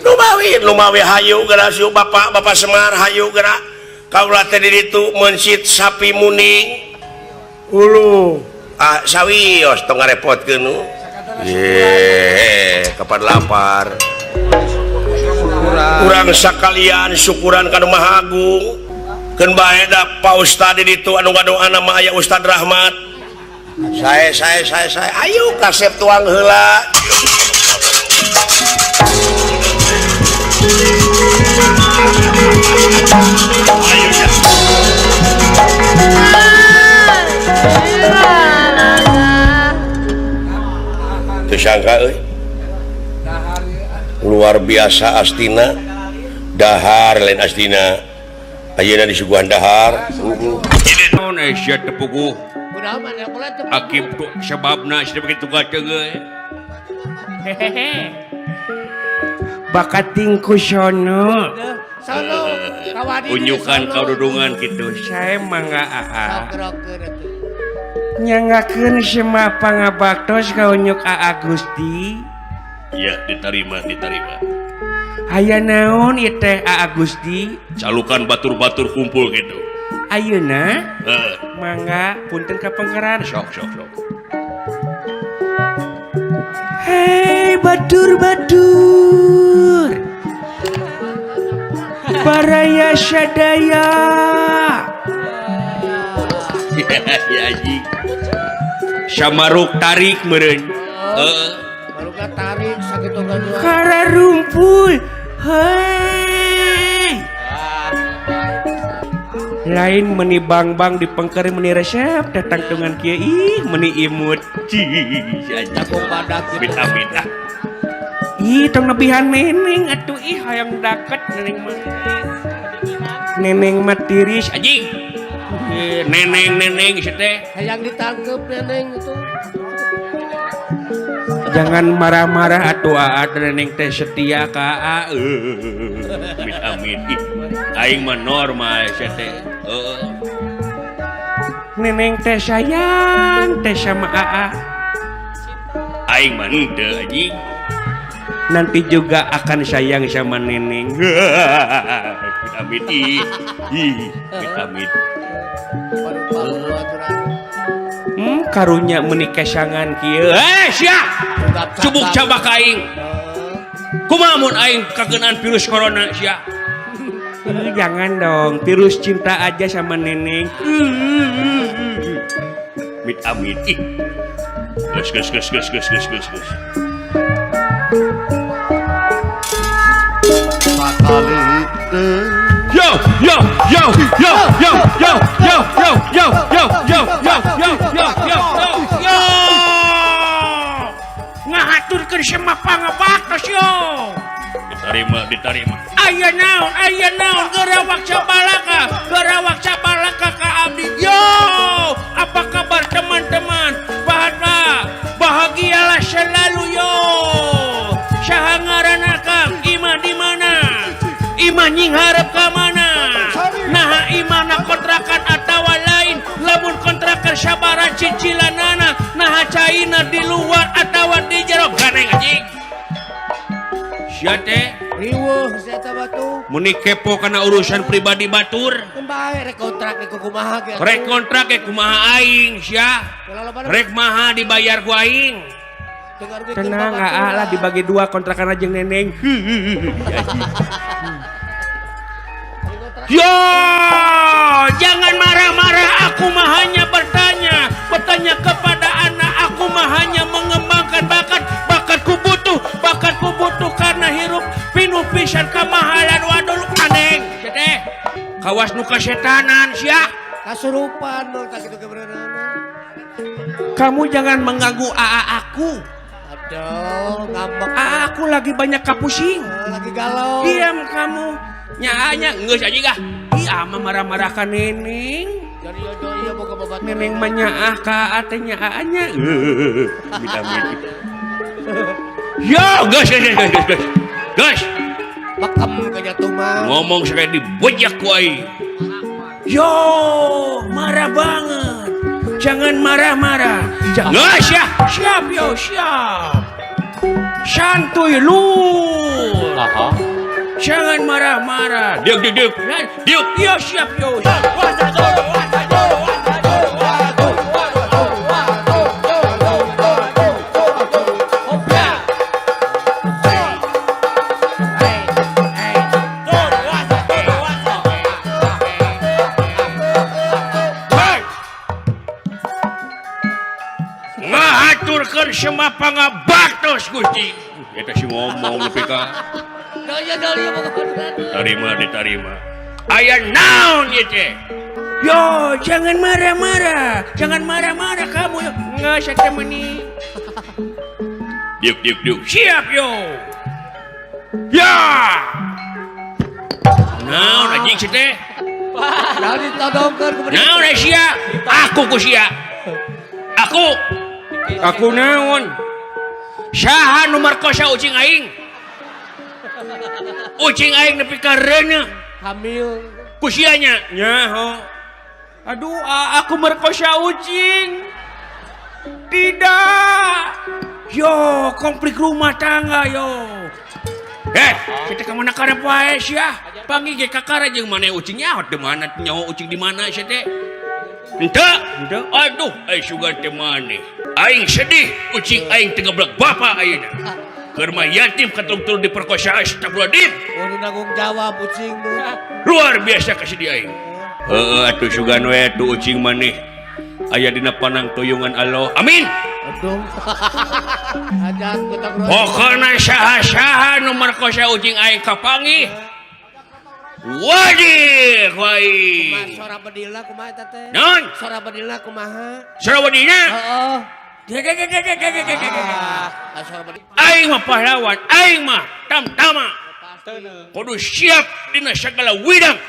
A: Lumawi lumawi hayu geura siu bapak bapak Semar hayu geura kaula teh di ditu mencit sapi muning. Ulu ah sawios tong ngarepotkeun nu. Ye, kapan lapar. Urang sakalian syukuran ka Nu Maha Agung. Keun bae da Pa Ustad di ditu anu ngadoana mah aya Ustad Rahmat. Sae sae sae sae ayo kasep tuang heula. Ayo ya. Teu sangka euy. Luar biasa Astina. Dahar lain Astina. Ayeuna disuguhan dahar.
B: Naon sia teu puguh. Hakim tuh sebabna sia begitu gateng euy. Hehehe. Bakat tingku sono.
H: Sono kawadi.
B: Unjukan kaududungan kitu. Sae mangga aa. Nyangakeun semua pangabaktos ka unyuk Aa Gusti.
A: Iya, diterima, diterima.
B: Aya naon ieu teh Aa Gusti?
A: Calukan batur-batur kumpul gitu.
B: Ayeuna? Mangga punten ka pengkeran.
A: Sok sok sok.
B: Hei batur-batur. Baraya sadaya.
A: Ya anjing.
B: Samaruk tarik meureun.
H: Heeh. Maruka tarik sakitu gajuan.
B: Kararumpul. Hei. Lain meni bang-bang di pengker meni resep datang dengan kieu ih meni imut.
A: Cih,
H: jago badak
A: gitu. Amit-amit ah.
B: Ih tong lebihan neneng atuh ih hayang daket neneng mah. Neneng mah tiris
A: anjing. Neneng-neneng si teh
H: hayang ditangkep neneng itu.
B: Jangan marah-marah atuh aa neneng teh setia ka aa.
A: Amit amit ih aing mah normal si teh.
B: Neneng teh sayang teh sama aa.
A: Aing mah henteu anjing.
B: Nanti juga akan sayang sama neneng.
A: Amit amit ih. Ih, amit amit.
B: Karunya meni kesangan kieu. Eh sia.
A: Cubuk cabak aing.
B: Kumaha mun aing kakeunaan virus corona sia? Jangan dong, virus cinta aja sama neneng. Amit amit ih. Gas gas gas gas gas gas gas gas. Yo yo yo yo yo yo yo yo yo yo yo yo yo yo yo yo. Ngahaturkeun semua pangabaktos yo. Diterima diterima. Aya naon gerawak sabalaka, gerawak sabalaka ka abdi. Yo, apa kabar teman-teman? Bahagialah selalu yo. Saha ngaran akang? Imah di mana? Imah nyingharep ka mana? Naha imahna kontrakan atawa lain? Lamun kontrakan sabaraha cicilanana? Naha caina di luar atawa di jero? Ganeng anjing. Sia teh
H: riweuh sia teh batu.
B: Meni kepo kana urusan pribadi batur.
H: Bae rek kontrak ge kumaha ge.
B: Rek kontrak ge kumaha aing sia. Rek maha dibayar ku aing. Tenang aa lah dibagi dua kontrakan aja neneng. Yo, jangan marah-marah, aku mah hanya bertanya, bertanya kepada anak, aku mah hanya mengembangkan bakat, bakatku butuh karena hirup pinuh pisan kemahalan wadul aneng. Teh, kawas nu kasetanan sia.
H: Kasurupan mun tah kitu kebenaranna.
B: Kamu jangan mengganggu aa aku.
H: Aduh, ngambek.
B: Aa aku lagi banyak kapusing.
H: Lagi galau.
B: Diam kamu. Nyaanya geus aja gah. Ih, ama marah-marah ka neneng. Neneng mah nyaah ka aa teh nyaaanya. Amit-amit. Yo, geus geus geus geus. Geus.
H: Bekem ka jatuh mah.
B: Ngomong sekali dibojak ku aing. Yo, marah banget. Jangan marah-marah. Jangan ya. Siap yo, siap. Santuy lu. Jangan marah-marah. Diuk diuk diuk. Diuk. Yo siap yo. Ngahaturkeun semua pangabaktos Gusti. Eta si ngomong nepi ka. Diterima, diterima. Aya naon ieu teh? Yo, jangan marah-marah. Jangan marah-marah kamu. Nggak saya meni. Diuk diuk diuk. Siap yo. Ya. Naon anjing si teh?
H: Naon ditodongkeun ku
B: Naon sia? Aku ku sia. Aku. Aku naon? Saha nu markosa ucing aing? Ucing aing nepi ka reuneuh.
H: Hamil.
B: Ku sia nya. Nyaho. Aduh, aku merkosa ucing. Tidak. Yo, konflik rumah tangga yo. Kita ka mana karep wae sia? Panggih ge kakara jeung maneh ucing nyaho di mana nyaho ucing di mana sia teh? Henteu. Aduh, ai sugan teh maneh. Aing sedih ucing aing teu ngeblek bapa ayeuna. Keur mah yatim katurung-turung diperkosa astagfirullahaladzim.
H: Kudu nanggung jawab ucing mah.
B: Luar biasa kasih aing. Heeh atuh sugan we atuh ucing maneh. Aya dina panangtuyungan Allah. Amin.
H: Aduh.
B: Pokona saha-saha nu markosa ucing aing kapanggih. Wadih wae.
H: Sora bedilna kumaha eta teh?
B: Naon?
H: Sora bedilna kumaha?
B: Sora bedilna?
H: Heeh.
B: Aing mah pahlawan, aing mah tamtama. Kudu siap dina sagala widang.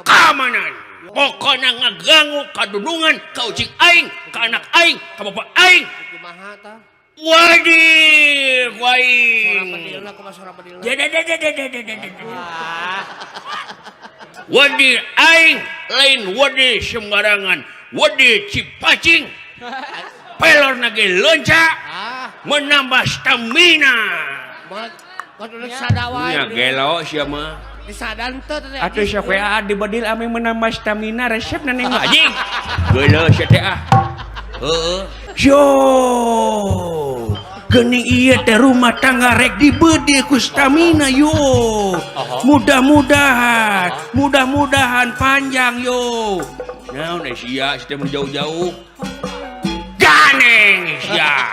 B: Keamanan. Pokona ngaganggu kadunungan ka ucing aing, ka anak aing, ka bapak aing. Wadih, aing. Wadih aing lain wadih sembarangan, wadih cipacing. Pelor nage lonca menambah stamina. Nya gelo sia mah. Atuh sok we aa dibedil ame menambah stamina resep neneng mah anjing. Gelo sia teh ah. Heeh. Yo, Geuning ieu teh rumah tangga rek dibeudih ku stamina yo. Mudah-mudahan, mudah-mudahan panjang yo. Naon sia si teh mun jauh-jauh. Ganeng sia.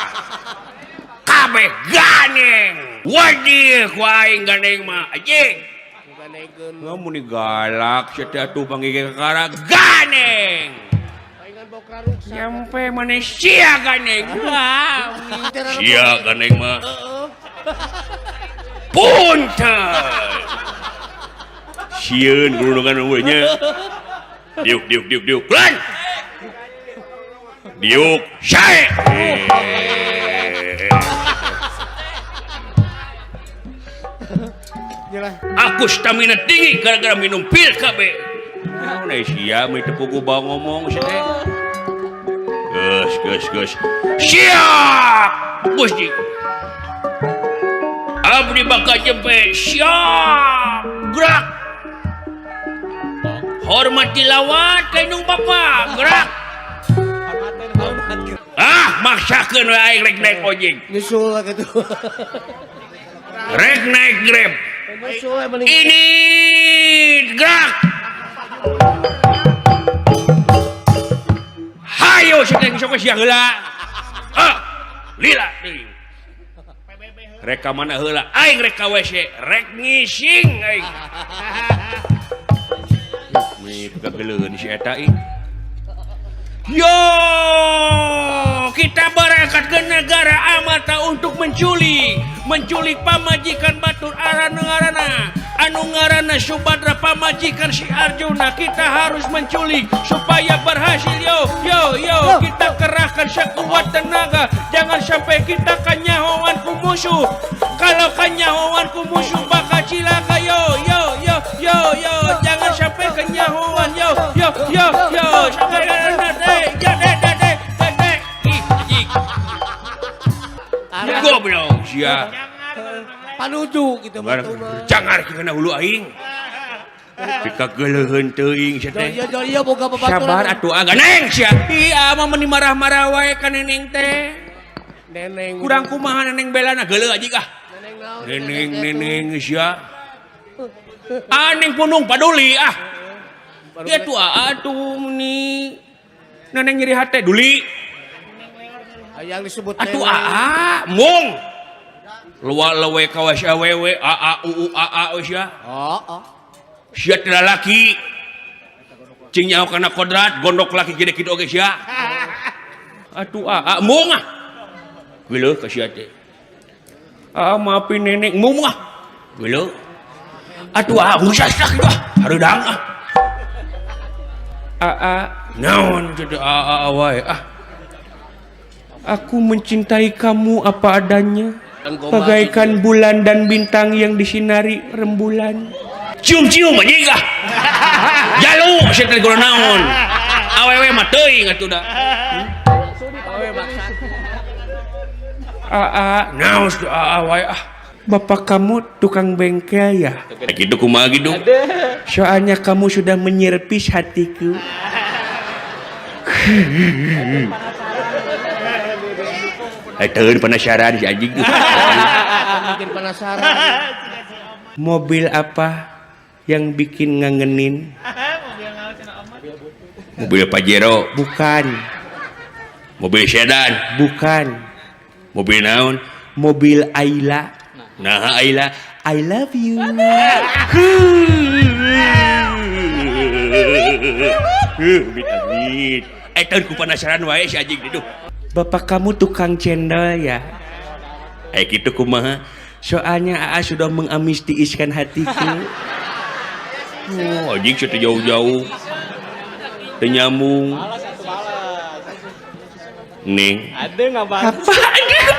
B: Kabeh ganeng. Wadih ku aing ganeng mah anjing. Ngamun galak sia teh atuh panggih kakara ganeng. Nyampe mana sia ganeng. Sia ganeng mah. Punten. Sieun gulungan eueuh nya. Diuk diuk diuk diuk. Lan. Diuk sae. Aku stamina tinggi gara-gara minum pil KB. Naon sia mah teu puguh bawa ngomong sia teh. Geus geus geus. Siap Gusti. Abdi bakal jempe siap gerak. Hormati lawat ka indung bapa gerak. Ah maksakeun we aing rek naik ojek.
H: Nyusul kitu.
B: Rek naik Grab. Ini gerak. Hayo si teh sok sia heula. Ah, lila deui. Rek ka mana heula? Aing rek ka WC, rek ngising aing. Mi kageuleun si eta ih. Yo, kita berangkat ke negara Amarta untuk menculik, menculik pamajikan batur arana-arana. Anu ngaranna Subadra pamajikan si Arjuna. Kita harus menculik supaya berhasil. Yo yo yo, kita kerahkan sekuat tenaga. Jangan sampai kita kanyahoan ku musuh. Kalau kanyahoan ku musuh bakal cilaka. Yo yo yo yo yo, jangan sampai kanyahoan. Yo yo yo yo, sampai goblok sia.
H: Panuju gitu mah.
B: Jangan kana hulu aing. Dikageuleuheun teuing sia teh.
H: Ieu boga babaturan.
B: Sabar atuh ah ganeng sia. Ih mah meuni marah-marah wae ka neneng teh.
H: Neneng.
B: Kurang kumaha neneng belana geuleuh anjing ah. Neneng neneng sia. Ah neng punung paduli ah. Ieu tuh atuh ni. Neneng nyeri hate duli.
H: Yang disebut
B: atuh aa mung. Luar lewe kawas awewe aa uu aa sia.
H: Heeh.
B: Sia teh lalaki. Cing nyaho kana kodrat gondok laki gede kitu oge sia. Atuh aa mung ah. Geuleuh ka sia teh. Aa maafin nenek mung ah. Geuleuh. Atuh aa ngusas lah kitu ah. Hareudang ah. Aa naon teh aa wae ah. Aku mencintai kamu apa adanya. Bagaikan bulan dan bintang yang disinari rembulan. Cium-cium anjing ah. Jalu sia teh kudu naon. Awewe mah teuing atuh da. Aa, naon aa wae ah. Bapak kamu tukang bengkel ya? Kitu kumaha kitu? Soalnya kamu sudah menyerpis hatiku. Teueun penasaran si anjing tuh.
H: Bikin penasaran.
B: Mobil apa yang bikin ngangenin? Mobil Pajero. Bukan. Mobil sedan. Bukan. Mobil naon? Mobil Ayla. Nah, Ayla, I love you. Teueun ku penasaran wae si anjing itu. Bapak kamu tukang cendol ya? Gitu kumaha? Soalnya AA sudah mengamistiiskan hatiku. Oh, anjing sudah jauh-jauh. Teu nyambung. Neng.
I: Ada nggak balas?
B: Apa?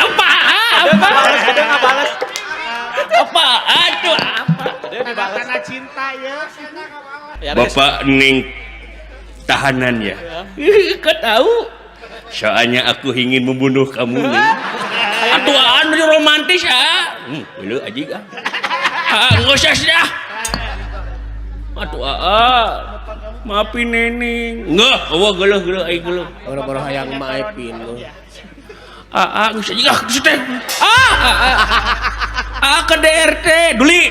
B: Apa? Apa?
I: Ada nggak balas?
B: Apa? Aduh, apa?
D: Tanda cinta ya.
B: Bapak Neng tahanan ya? Kau tahu? Soalnya aku ingin membunuh kamu nih. Atuh anu romantis ah. Geuleuh anjing ah. Ah, enggak usah dah. Atuh ah. Maafin neneng. Enggak, eueuh geuleuh geuleuh aing geuleuh.
H: Boro-boro hayang maepin lu.
B: Aa geus ah geus teh. Ah ah ke DRT duli.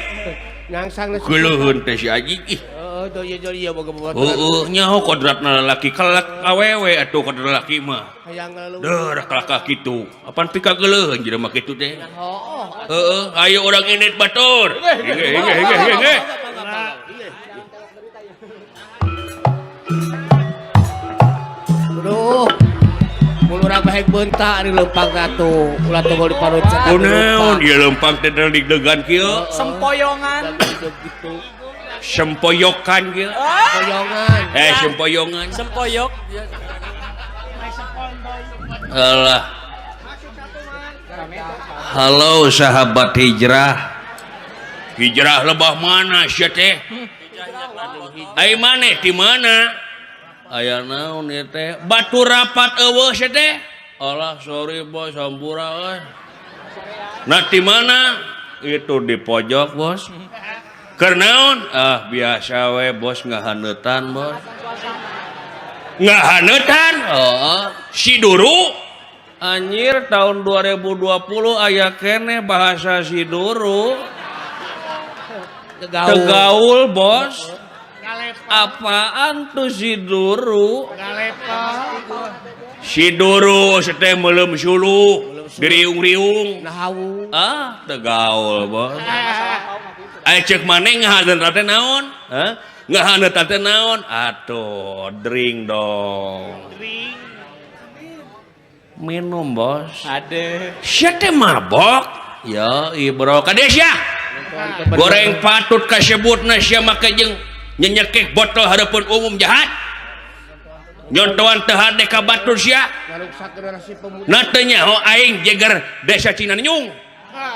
H: Nyangsang
B: Geuleuheun teh si Aji ih.
H: Heeh, doi doi ieu boga boga.
B: Heeh, nyaho kodratna lalaki kalak awewe atuh kodrat lalaki mah.
H: Hayang ngaleuweung.
B: Deuh kalakah kitu. Apan pika geuleuheun jelema kitu teh.
H: Hooh.
B: Heeh, ayo urang indit batur. Hige hige hige hige.
H: Aduh. Mun urang bae beunta di leumpang atuh, ulah tunggu di parut.
B: Kunaon ieu leumpang teh deg-degan kieu?
I: Sempoyongan.
H: Gitu.
B: Sempoyokan kieu.
H: Sempoyongan.
B: Sempoyongan.
I: Sempoyok.
B: Alah. Halo sahabat hijrah. Hijrah lebah mana sia teh? Ai maneh di mana? Aya naon ieu teh? Batu rapat eueuh sia teh. Alah sorry bos, hampura euy. Nah di mana? Itu di pojok bos. Keur naon? Ah biasa we bos ngahaneutan bos. Ngahaneutan? Heeh. Si Duru. Anjir tahun 2020 aya keneh bahasa si Duru. Tegaul bos. Apaan tuh si Duru? Si Duru seteh melem suluh, diriung-riung. Ah, tegaul bos. Ayo cek maneh ngahaneut teh naon? Hah? Ngahaneut teh naon? Atuh, drink dong. Minum bos.
I: Ade.
B: Sia teh mabok. Ya, ibro kades ya. Goreng patut kasebutna sia make jeung nyenyekek botol harapan umum jahat. Nyontoan teu hade ka batur sia. Na teu nyaho aing jeger desa Cinanyung.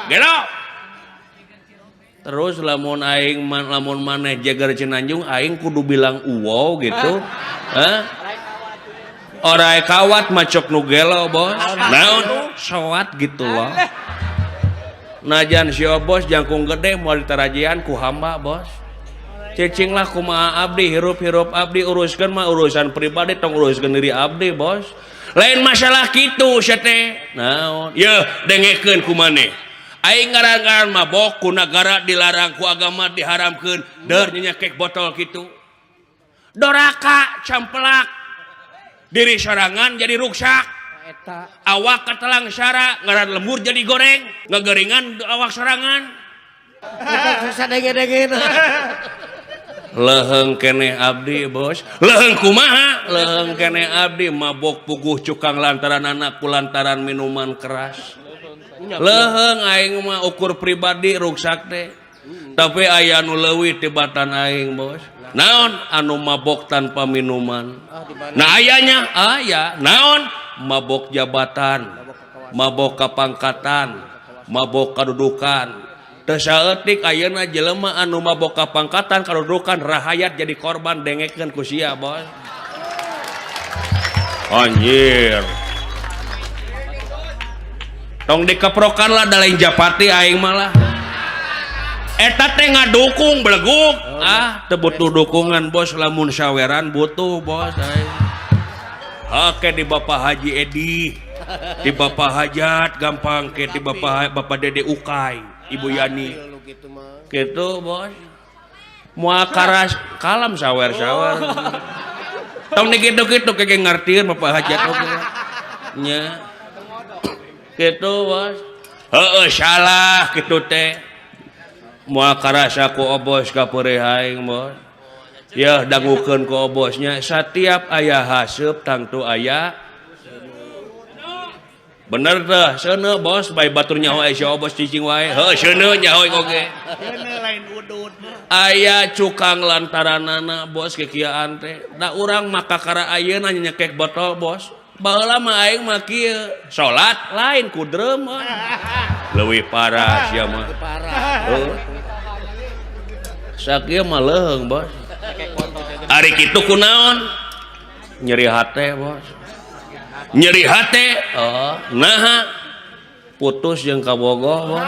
B: Gelo. Terus lamun aing lamun maneh jeger Cinanjung aing kudu bilang uwow gitu. Hah? Orai kawat macok nu gelo bos. Naon? Soat gitu loh. Najan si bos jangkung gede moal ditarajian ku hamba bos. Cicing lah kumaha abdi hirup-hirup abdi uruskeun mah urusan pribadi tong uruskeun diri abdi bos. Lain masalah kitu sia teh. Naon? Yeuh dengekeun ku maneh. Aing ngaran-ngaran mabok ku nagara dilarang ku agama diharamkeun deur nyekek botol kitu. Doraka campelak. Diri sorangan jadi ruksak. Awak katelang sara ngaran lembur jadi goreng, ngegeringan awak sorangan. Leheng keneh abdi bos. Leheng kumaha? Leheng keneh abdi mabok puguh cukang lantaran anak ku lantaran minuman keras. Leheng aing mah ukur pribadi ruksak teh. Tapi aya nu leuwih tibatan aing bos. Naon anu mabok tanpa minuman? Nah ayanya aya naon? Mabok jabatan, mabok kapangkatan, mabok kadudukan. Teu saeutik ayeuna jelema anu mabok kapangkatan kadudukan rahayat jadi korban dengekeun ku sia bos. Anjir. Tong dikeprokan lah da lain japati aing malah. Eta teh ngadukung beleguk. Ah, teu butuh dukungan bos lamun saweran butuh bos aing. Oke di Bapak Haji Edi, di Bapak Hajat gampang ke di Bapak Dede Ukay, Ibu Yani. Gitu bos. Moal karas kalam sawer-sawer. Tong dikitu-kitu keke ngartieun Bapak Hajat oge. Nya. Gitu bos. Heueuh salah kitu teh. Moal karasa ku obos ka peurih aing bos. Ya dangukeun ku obosnya setiap aya haseup tangtu aya bener teh seuneu bos bae batur nyaho aya si obos cicing wae heuh seuneu nyaho oge
D: seuneu lain udud
B: aya cukang lantaranana bos kikiaan teh da urang maka kakara ayeuna nyekek botol bos baheula mah aing mah kieu salat lain ku drum leuwih parah sia mah heuh sakieu mah leuheung bos. Ari kitu kunaon? Nyeri hate bos. Nyeri hate? Oh, naha putus jeung kabogoh bos.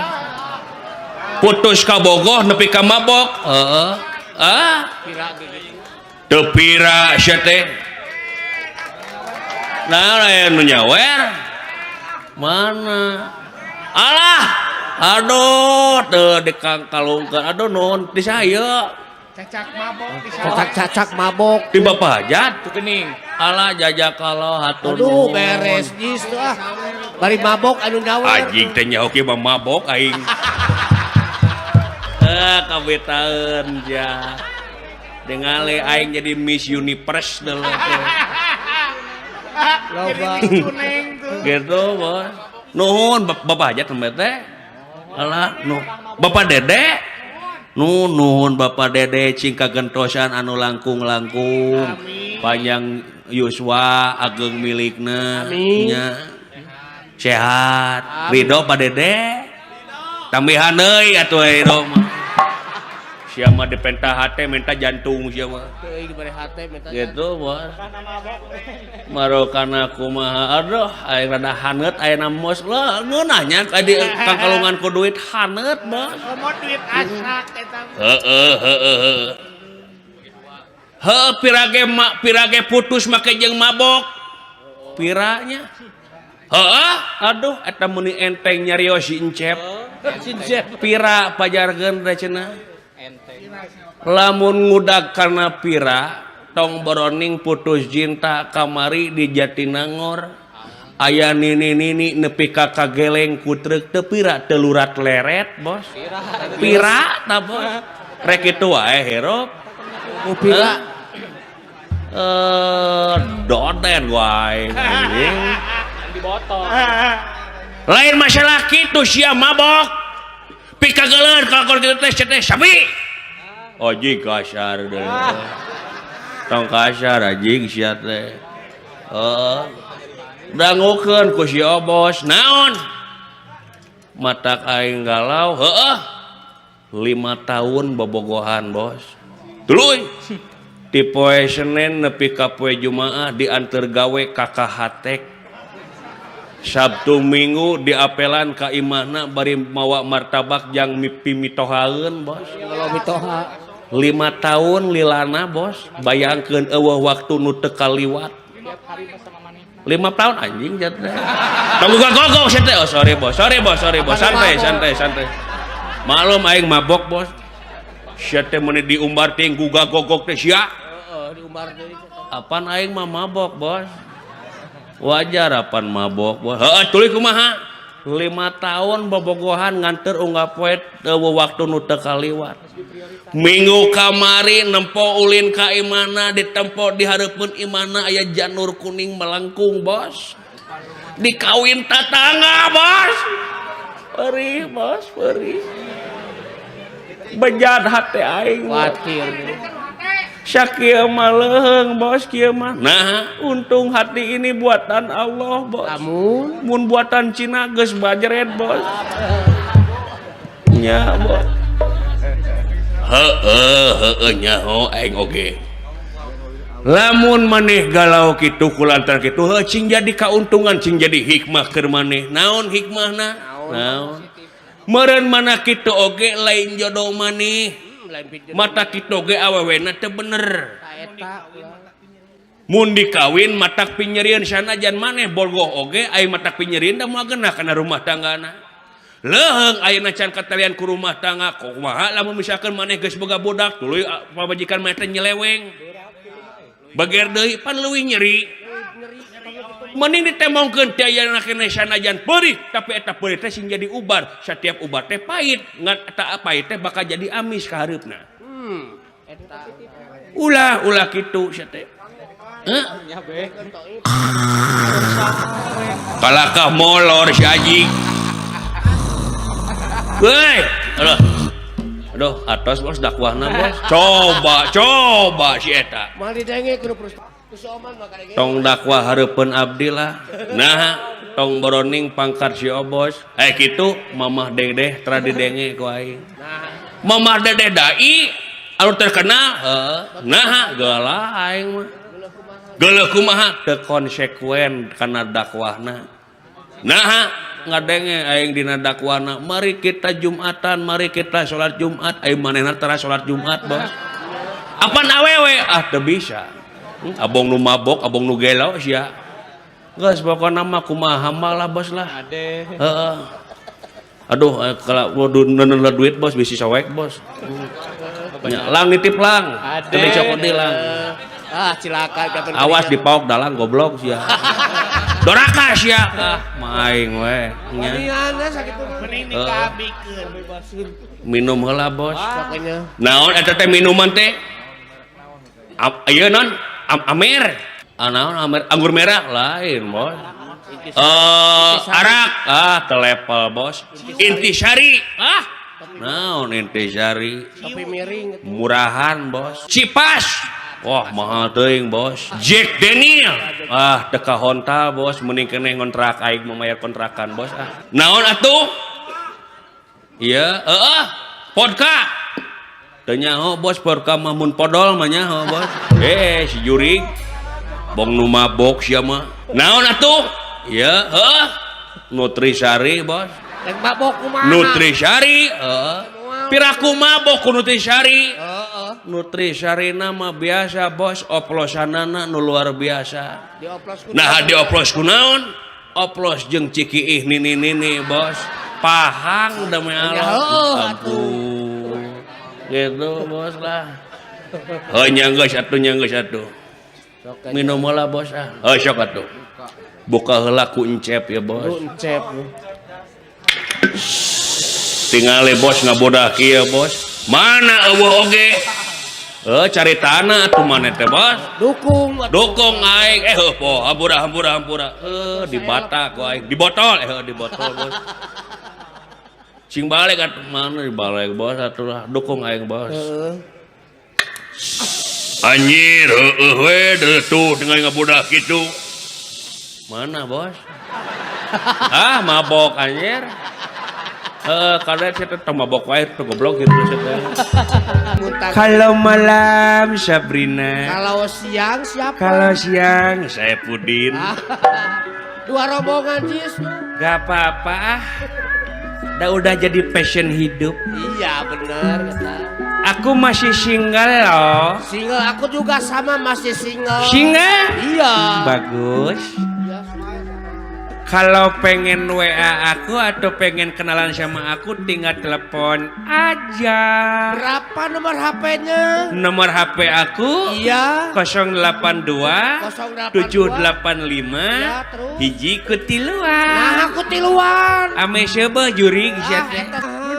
B: Putus kabogoh nepi ka mabok. Heeh. Ah. Teu pira sia teh. Nah, aya nu nyawer. Mana? Alah, aduh, teu dikangkalungkeun. Aduh nuhun di saya.
D: Cacak mabok di
H: Cacak-cacak mabok.
B: Di Bapak Hajat.
D: Tuh kening.
B: Alah jajakallah hatur
H: Aduh
B: nuhun.
H: beres jis tuh ah. Bari mabok anu nyawer.
B: Anjing teh nyaho kieu mah mabok aing. Kabetaeun ja. Dengali aing jadi Miss Universe deuleu teh.
H: Loba.
B: Gitu, Bos. Nuhun Bapak Hajat tembe teh. Alah, nu Bapak Dede. Nu nuhun Bapak Dede cing kagentosan anu langkung-langkung. Panjang yuswa ageng milikna.
H: Amin.
B: Nya. Sehat. Ridho Pak Dede. Tambihan deui atuh ridho mah. Sia mah dipenta hate minta jantung sia mah.
H: Teuing dibere hate minta.
B: Gitu, Bos. Marokana kumaha aduh aing rada haneut ayeuna mos lah ngeunah nya ka di kangkalungan ku duit haneut, Bos.
D: Komo duit asak eta.
B: Heeh heeh heeh. Heuh pirage mak pirage putus make jeung mabok. Piranya. Heeh, aduh eta meuni enteng nyarios si Encep. Pira pajarkeun teh cenah. Lamun ngudag kana pira tong boroning putus cinta kamari di Jatinangor aya nini-nini nepi ka kageleng ku truk teu pira teu lurat leret bos pira ta bos rek kitu wae hirup
H: Ku pira
B: doden wae anjing lain masalah kitu sia mabok pikageuleun kalakon kitu teh teh sapi anjing kasar deui tong kasar anjing sia teh heeh dangukeun ku si Obos naon matak aing galau heueuh 5 tahun bobogohan bos tuluy ti poe Senin nepi ka poe Jumaah dianteur gawe ka Kahatek Sabtu Minggu diapelan ka imahna bari mawa martabak jang mipi mitohaeun bos
H: kalau mitoha
B: 5 tahun lilana bos bayangkeun eueuh waktu nu teu kaliwat 5 tahun anjing jatuh. Tong gogok sia teh. Oh sorry bos, sorry bos, sorry bos. Santai, santai, santai. Maklum aing mabok bos. Sia teh meuni diumbar ting guga gogok teh sia.
H: Heeh, diumbar deui.
B: Apan aing mah mabok bos. Wajar apan mabok bos. Heeh, tuluy kumaha? 5 tahun bobogohan nganter unggal poe eueuh waktu nu teu kaliwat. Minggu kamari nempo ulin ka imana ditempo di hareupeun imana aya janur kuning melengkung bos. Dikawin tatangga bos. Perih bos, perih. Bejat hate aing.
H: Kuatir.
B: Sakieu mah leuheung bos kieu mah. Nah, untung hati ini buatan Allah bos.
H: Lamun
B: mun buatan Cina geus bajret bos. Nya bos. Heeh heeh nyaho aing oge. Lamun maneh galau kitu kulantaran kitu heuh cing jadi kauntungan cing jadi hikmah keur maneh. Naon hikmahna? Naon? Meureun mana kitu oge lain jodoh maneh. Mata kitu oge awewena teu bener. Mun dikawin matak pinyerieun sanajan maneh bogoh oge ai matak pinyerieun da moal genah kana rumah tanggana. Leuheung ayeuna can katalian ku rumah tangga kumaha lamun misalkan maneh geus boga budak tuluy pamajikan maneh teh nyeleweng. Bager deui pan leuwih nyeri. Mending ditemongkeun teh ayeuna keneh sanajan peurih tapi eta peurih teh sing jadi ubar. Satiap ubar teh pahit, ngan eta pahit teh bakal jadi amis ka hareupna.
H: Eta.
B: Ulah ulah kitu sia teh. Heuh? Kalakah molor si anjing. Heuy, aduh. Aduh, atos bos dakwahna bos. Coba, coba si eta.
H: Moal didenge kudu
B: Tong dakwah hareupeun abdi lah. Nah, tong boroning pangkat si Obos. Kitu mamah dedeh tara didenge ku aing. Mamah dedeh dai anu terkenal, heuh. Nah, gelah aing mah. Geuleuh kumaha teu konsekuen kana dakwahna. Nah, ngadenge aing dina dakwahna, mari kita Jumatan, mari kita salat Jumat, aing manehna tara salat Jumat, bos. Apan awewe? Ah, teu bisa. Abong nu mabok, abong nu gelo sia. Geus pokona mah kumaha mah lah bos lah. Heeh. Aduh kalau waduh duit bos bisi soek bos. Nya, lang nitip lang. Gede cokot deui lang.
H: Ah cilaka.
B: Awas dipaok dalang goblok sia. Doraka sia. Ah maing we. Nya.
D: Mending dikabikeun.
B: Minum heula bos. Naon eta teh minuman teh? Ieu non Amer. Ah naon Amer anggur merah lain bos. Arak ah telepel bos. Intisari ah naon Intisari
H: kopi miring
B: murahan bos. Cipas wah mahal teuing bos. Jack Daniel ah teu kahontal bos mending keneh ngontrak aing memayar kontrakan bos ah. Naon atuh? Iya heeh vodka teu nyaho bos vodka mah mun podol mah nyaho bos. Si jurig bong nu mabok sia mah. Naon atuh? Iya heeh Nutrisari bos.
H: Rek mabok kumaha?
B: Nutrisari heeh. Piraku mabok ku Nutrisari.
H: Heeh.
B: Nutrisari nama biasa bos oplosanana nu luar biasa.
H: Dioplos ku.
B: Nah dioplos ku naon? Oplos jeung cikiih nini-nini bos. Pahang demi Allah. Ampun. Gitu bos lah. Heuh nya geus atuh nya geus atuh. Minum heula bos ah. Heuh sok atuh. Buka heula ku encep ya bos.
H: Ku encep.
B: Tingali bos ngabodah kieu bos. Mana eueuh oge? Cari tanah atuh maneh teh bos.
H: Dukung.
B: Dukung aing. Heuh poh hampura hampura hampura. Di bata ku aing. Di botol di botol bos. Cing balik atuh mana di balik bos atuh lah. Dukung aing bos. Anjir heueuh we tuh tingali ngabodah kitu. Mana bos? Ah mabok anjir. Karena saya tetap mabok wae tuh goblok gitu saya. Kalau malam Sabrina.
H: Kalau siang siapa?
B: Kalau siang saya Pudin.
H: Dua rombongan Cis.
B: Gak apa-apa ah. Udah jadi passion hidup.
H: Iya benar.
B: Aku masih single loh.
H: Single aku juga sama masih single.
B: Single?
H: Iya.
B: Bagus. Kalau pengen WA aku atau pengen kenalan sama aku tinggal telepon aja.
H: Berapa nomor HP-nya?
B: Nomor HP aku?
H: Iya.
B: 082 785
H: ya, terus.
B: Hiji kutiluan.
H: Nah, aku tiluan.
B: Ame seubeuh jurig sia teh.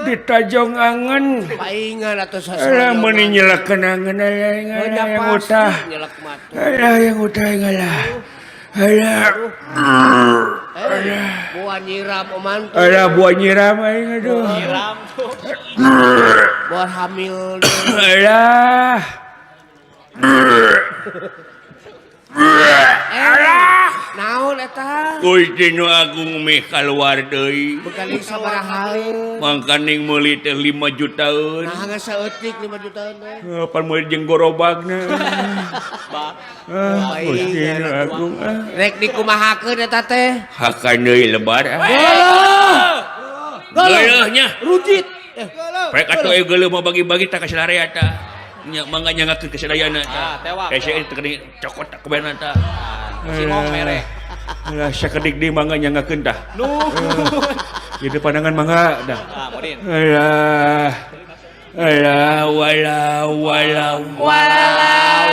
B: Ditajong angen.
H: Paingan atuh
E: sasaran. Lah meuni nyelekeun angen yang utah. Alah yang utah ngalah. Alah. Alah.
H: Buah nyiram oman.
E: Alah buah nyiram aing aduh.
D: Nyiram tuh.
H: Buah hamil.
E: Alah. Alah.
H: Naon eta?
B: Gusti nu agung meh kaluar deui.
H: Bekaling sabaraha?
B: Mangkaning meuli teh 5 jutaan.
H: Nah geus saeutik 5 jutaan teh.
E: Pan meuli jeung gorobagna. Gusti nu agung.
H: Rek dikumahakeun eta teh?
B: Hakan deui lebar. Geuleuh nya.
H: Rujit.
B: Rek atuh geuleuh mah bagi-bagi tah ka salarea tah. Nya mangga nyangakeun ka sadayana tah. Hese teh cokot tah kubena tah.
D: Singong mere.
E: Lah sakedik deui mangga nyangakeun tah.
D: Nuhun.
E: Ieu pandangan mangga dah.
D: Ah, modin.
E: Alah. Alah walau walau.
H: Walau.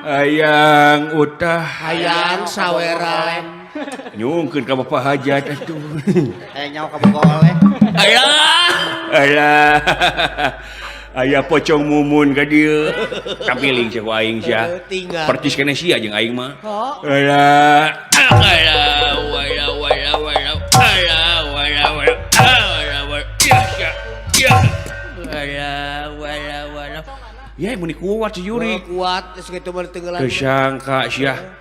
E: Hayang utah.
H: Hayang saweran.
E: Nyungkeun ka bapak hajat atuh.
C: Nyawa ka bogo oleh.
B: Alah.
E: Alah. Aya pocong mumun ka dieu.
B: Kapiling sia ku aing sia. Percis keneh sia jeung aing mah.
E: Alah.
B: Alah walau walau walau. Alah walau walau. Alah walau. Ya ya. Ya. Alah walau walau. Ya mun kuat si Yuri.
H: Kuat geus kitu mah tenggelam.
B: Teu sangka sia.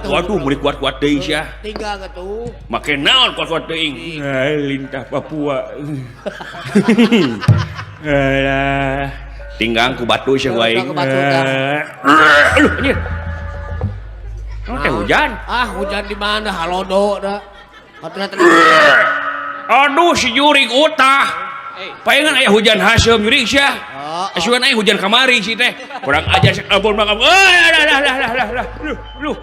B: Waduh, meni kuat-kuat teuing sia.
H: Tinggal atuh.
B: Make naon kuat-kuat teuing?
E: Lintah Papua. Alah.
B: Tinggang ku batu sia ku aing. Aduh, anjir. Naon teh hujan?
H: Ah, hujan di mana? Halodo da.
B: Aduh, si jurig utah. Palingan aya hujan haseum jurig sia. Asuhan aya hujan kamari si teh. Kurang ajar sek ampun mah. Lah lah lah lah lah. Duh, duh.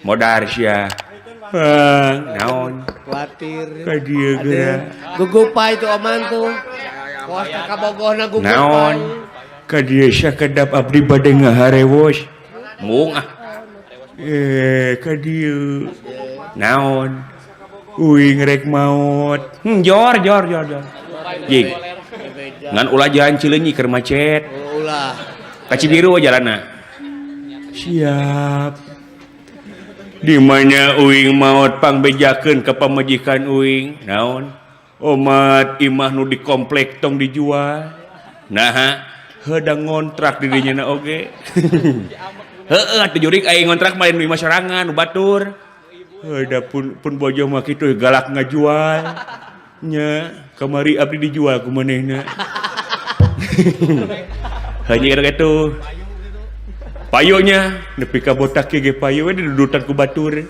B: Modar sia. Naon?
H: Kuatir.
B: Ka dieu geura.
H: Gugupa itu oman tuh. Kos ka kabogohna gugupa.
B: Naon? Ka dieu sakedap abdi bade ngaharewos. Mung ah. Ka dieu. Naon? Uing rek maot. Jor jor jor jor. Jing. Ngan ulah jalan Cileunyi keur macet.
H: Ulah.
B: Ka Cibiru jalanna. Siap. Di mana uing maot pangbejakeun ka pamajikan uing. Naon? Omat imah nu di komplek tong dijual. Naha heudang ngontrak di dinya na oge. Heueuh atuh jurig aing ngontrak mah nu imah sorangan nu batur. Heuda pun bojo mah kitu galak ngajual. Nya kamari abdi dijual ku manehna. Hanya kitu. Payonya nepi ka botak ge payo we didudutan ku batur.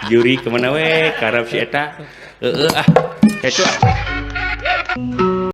B: Juri kemana we karep si eta. Heueuh ah. Kitu ah.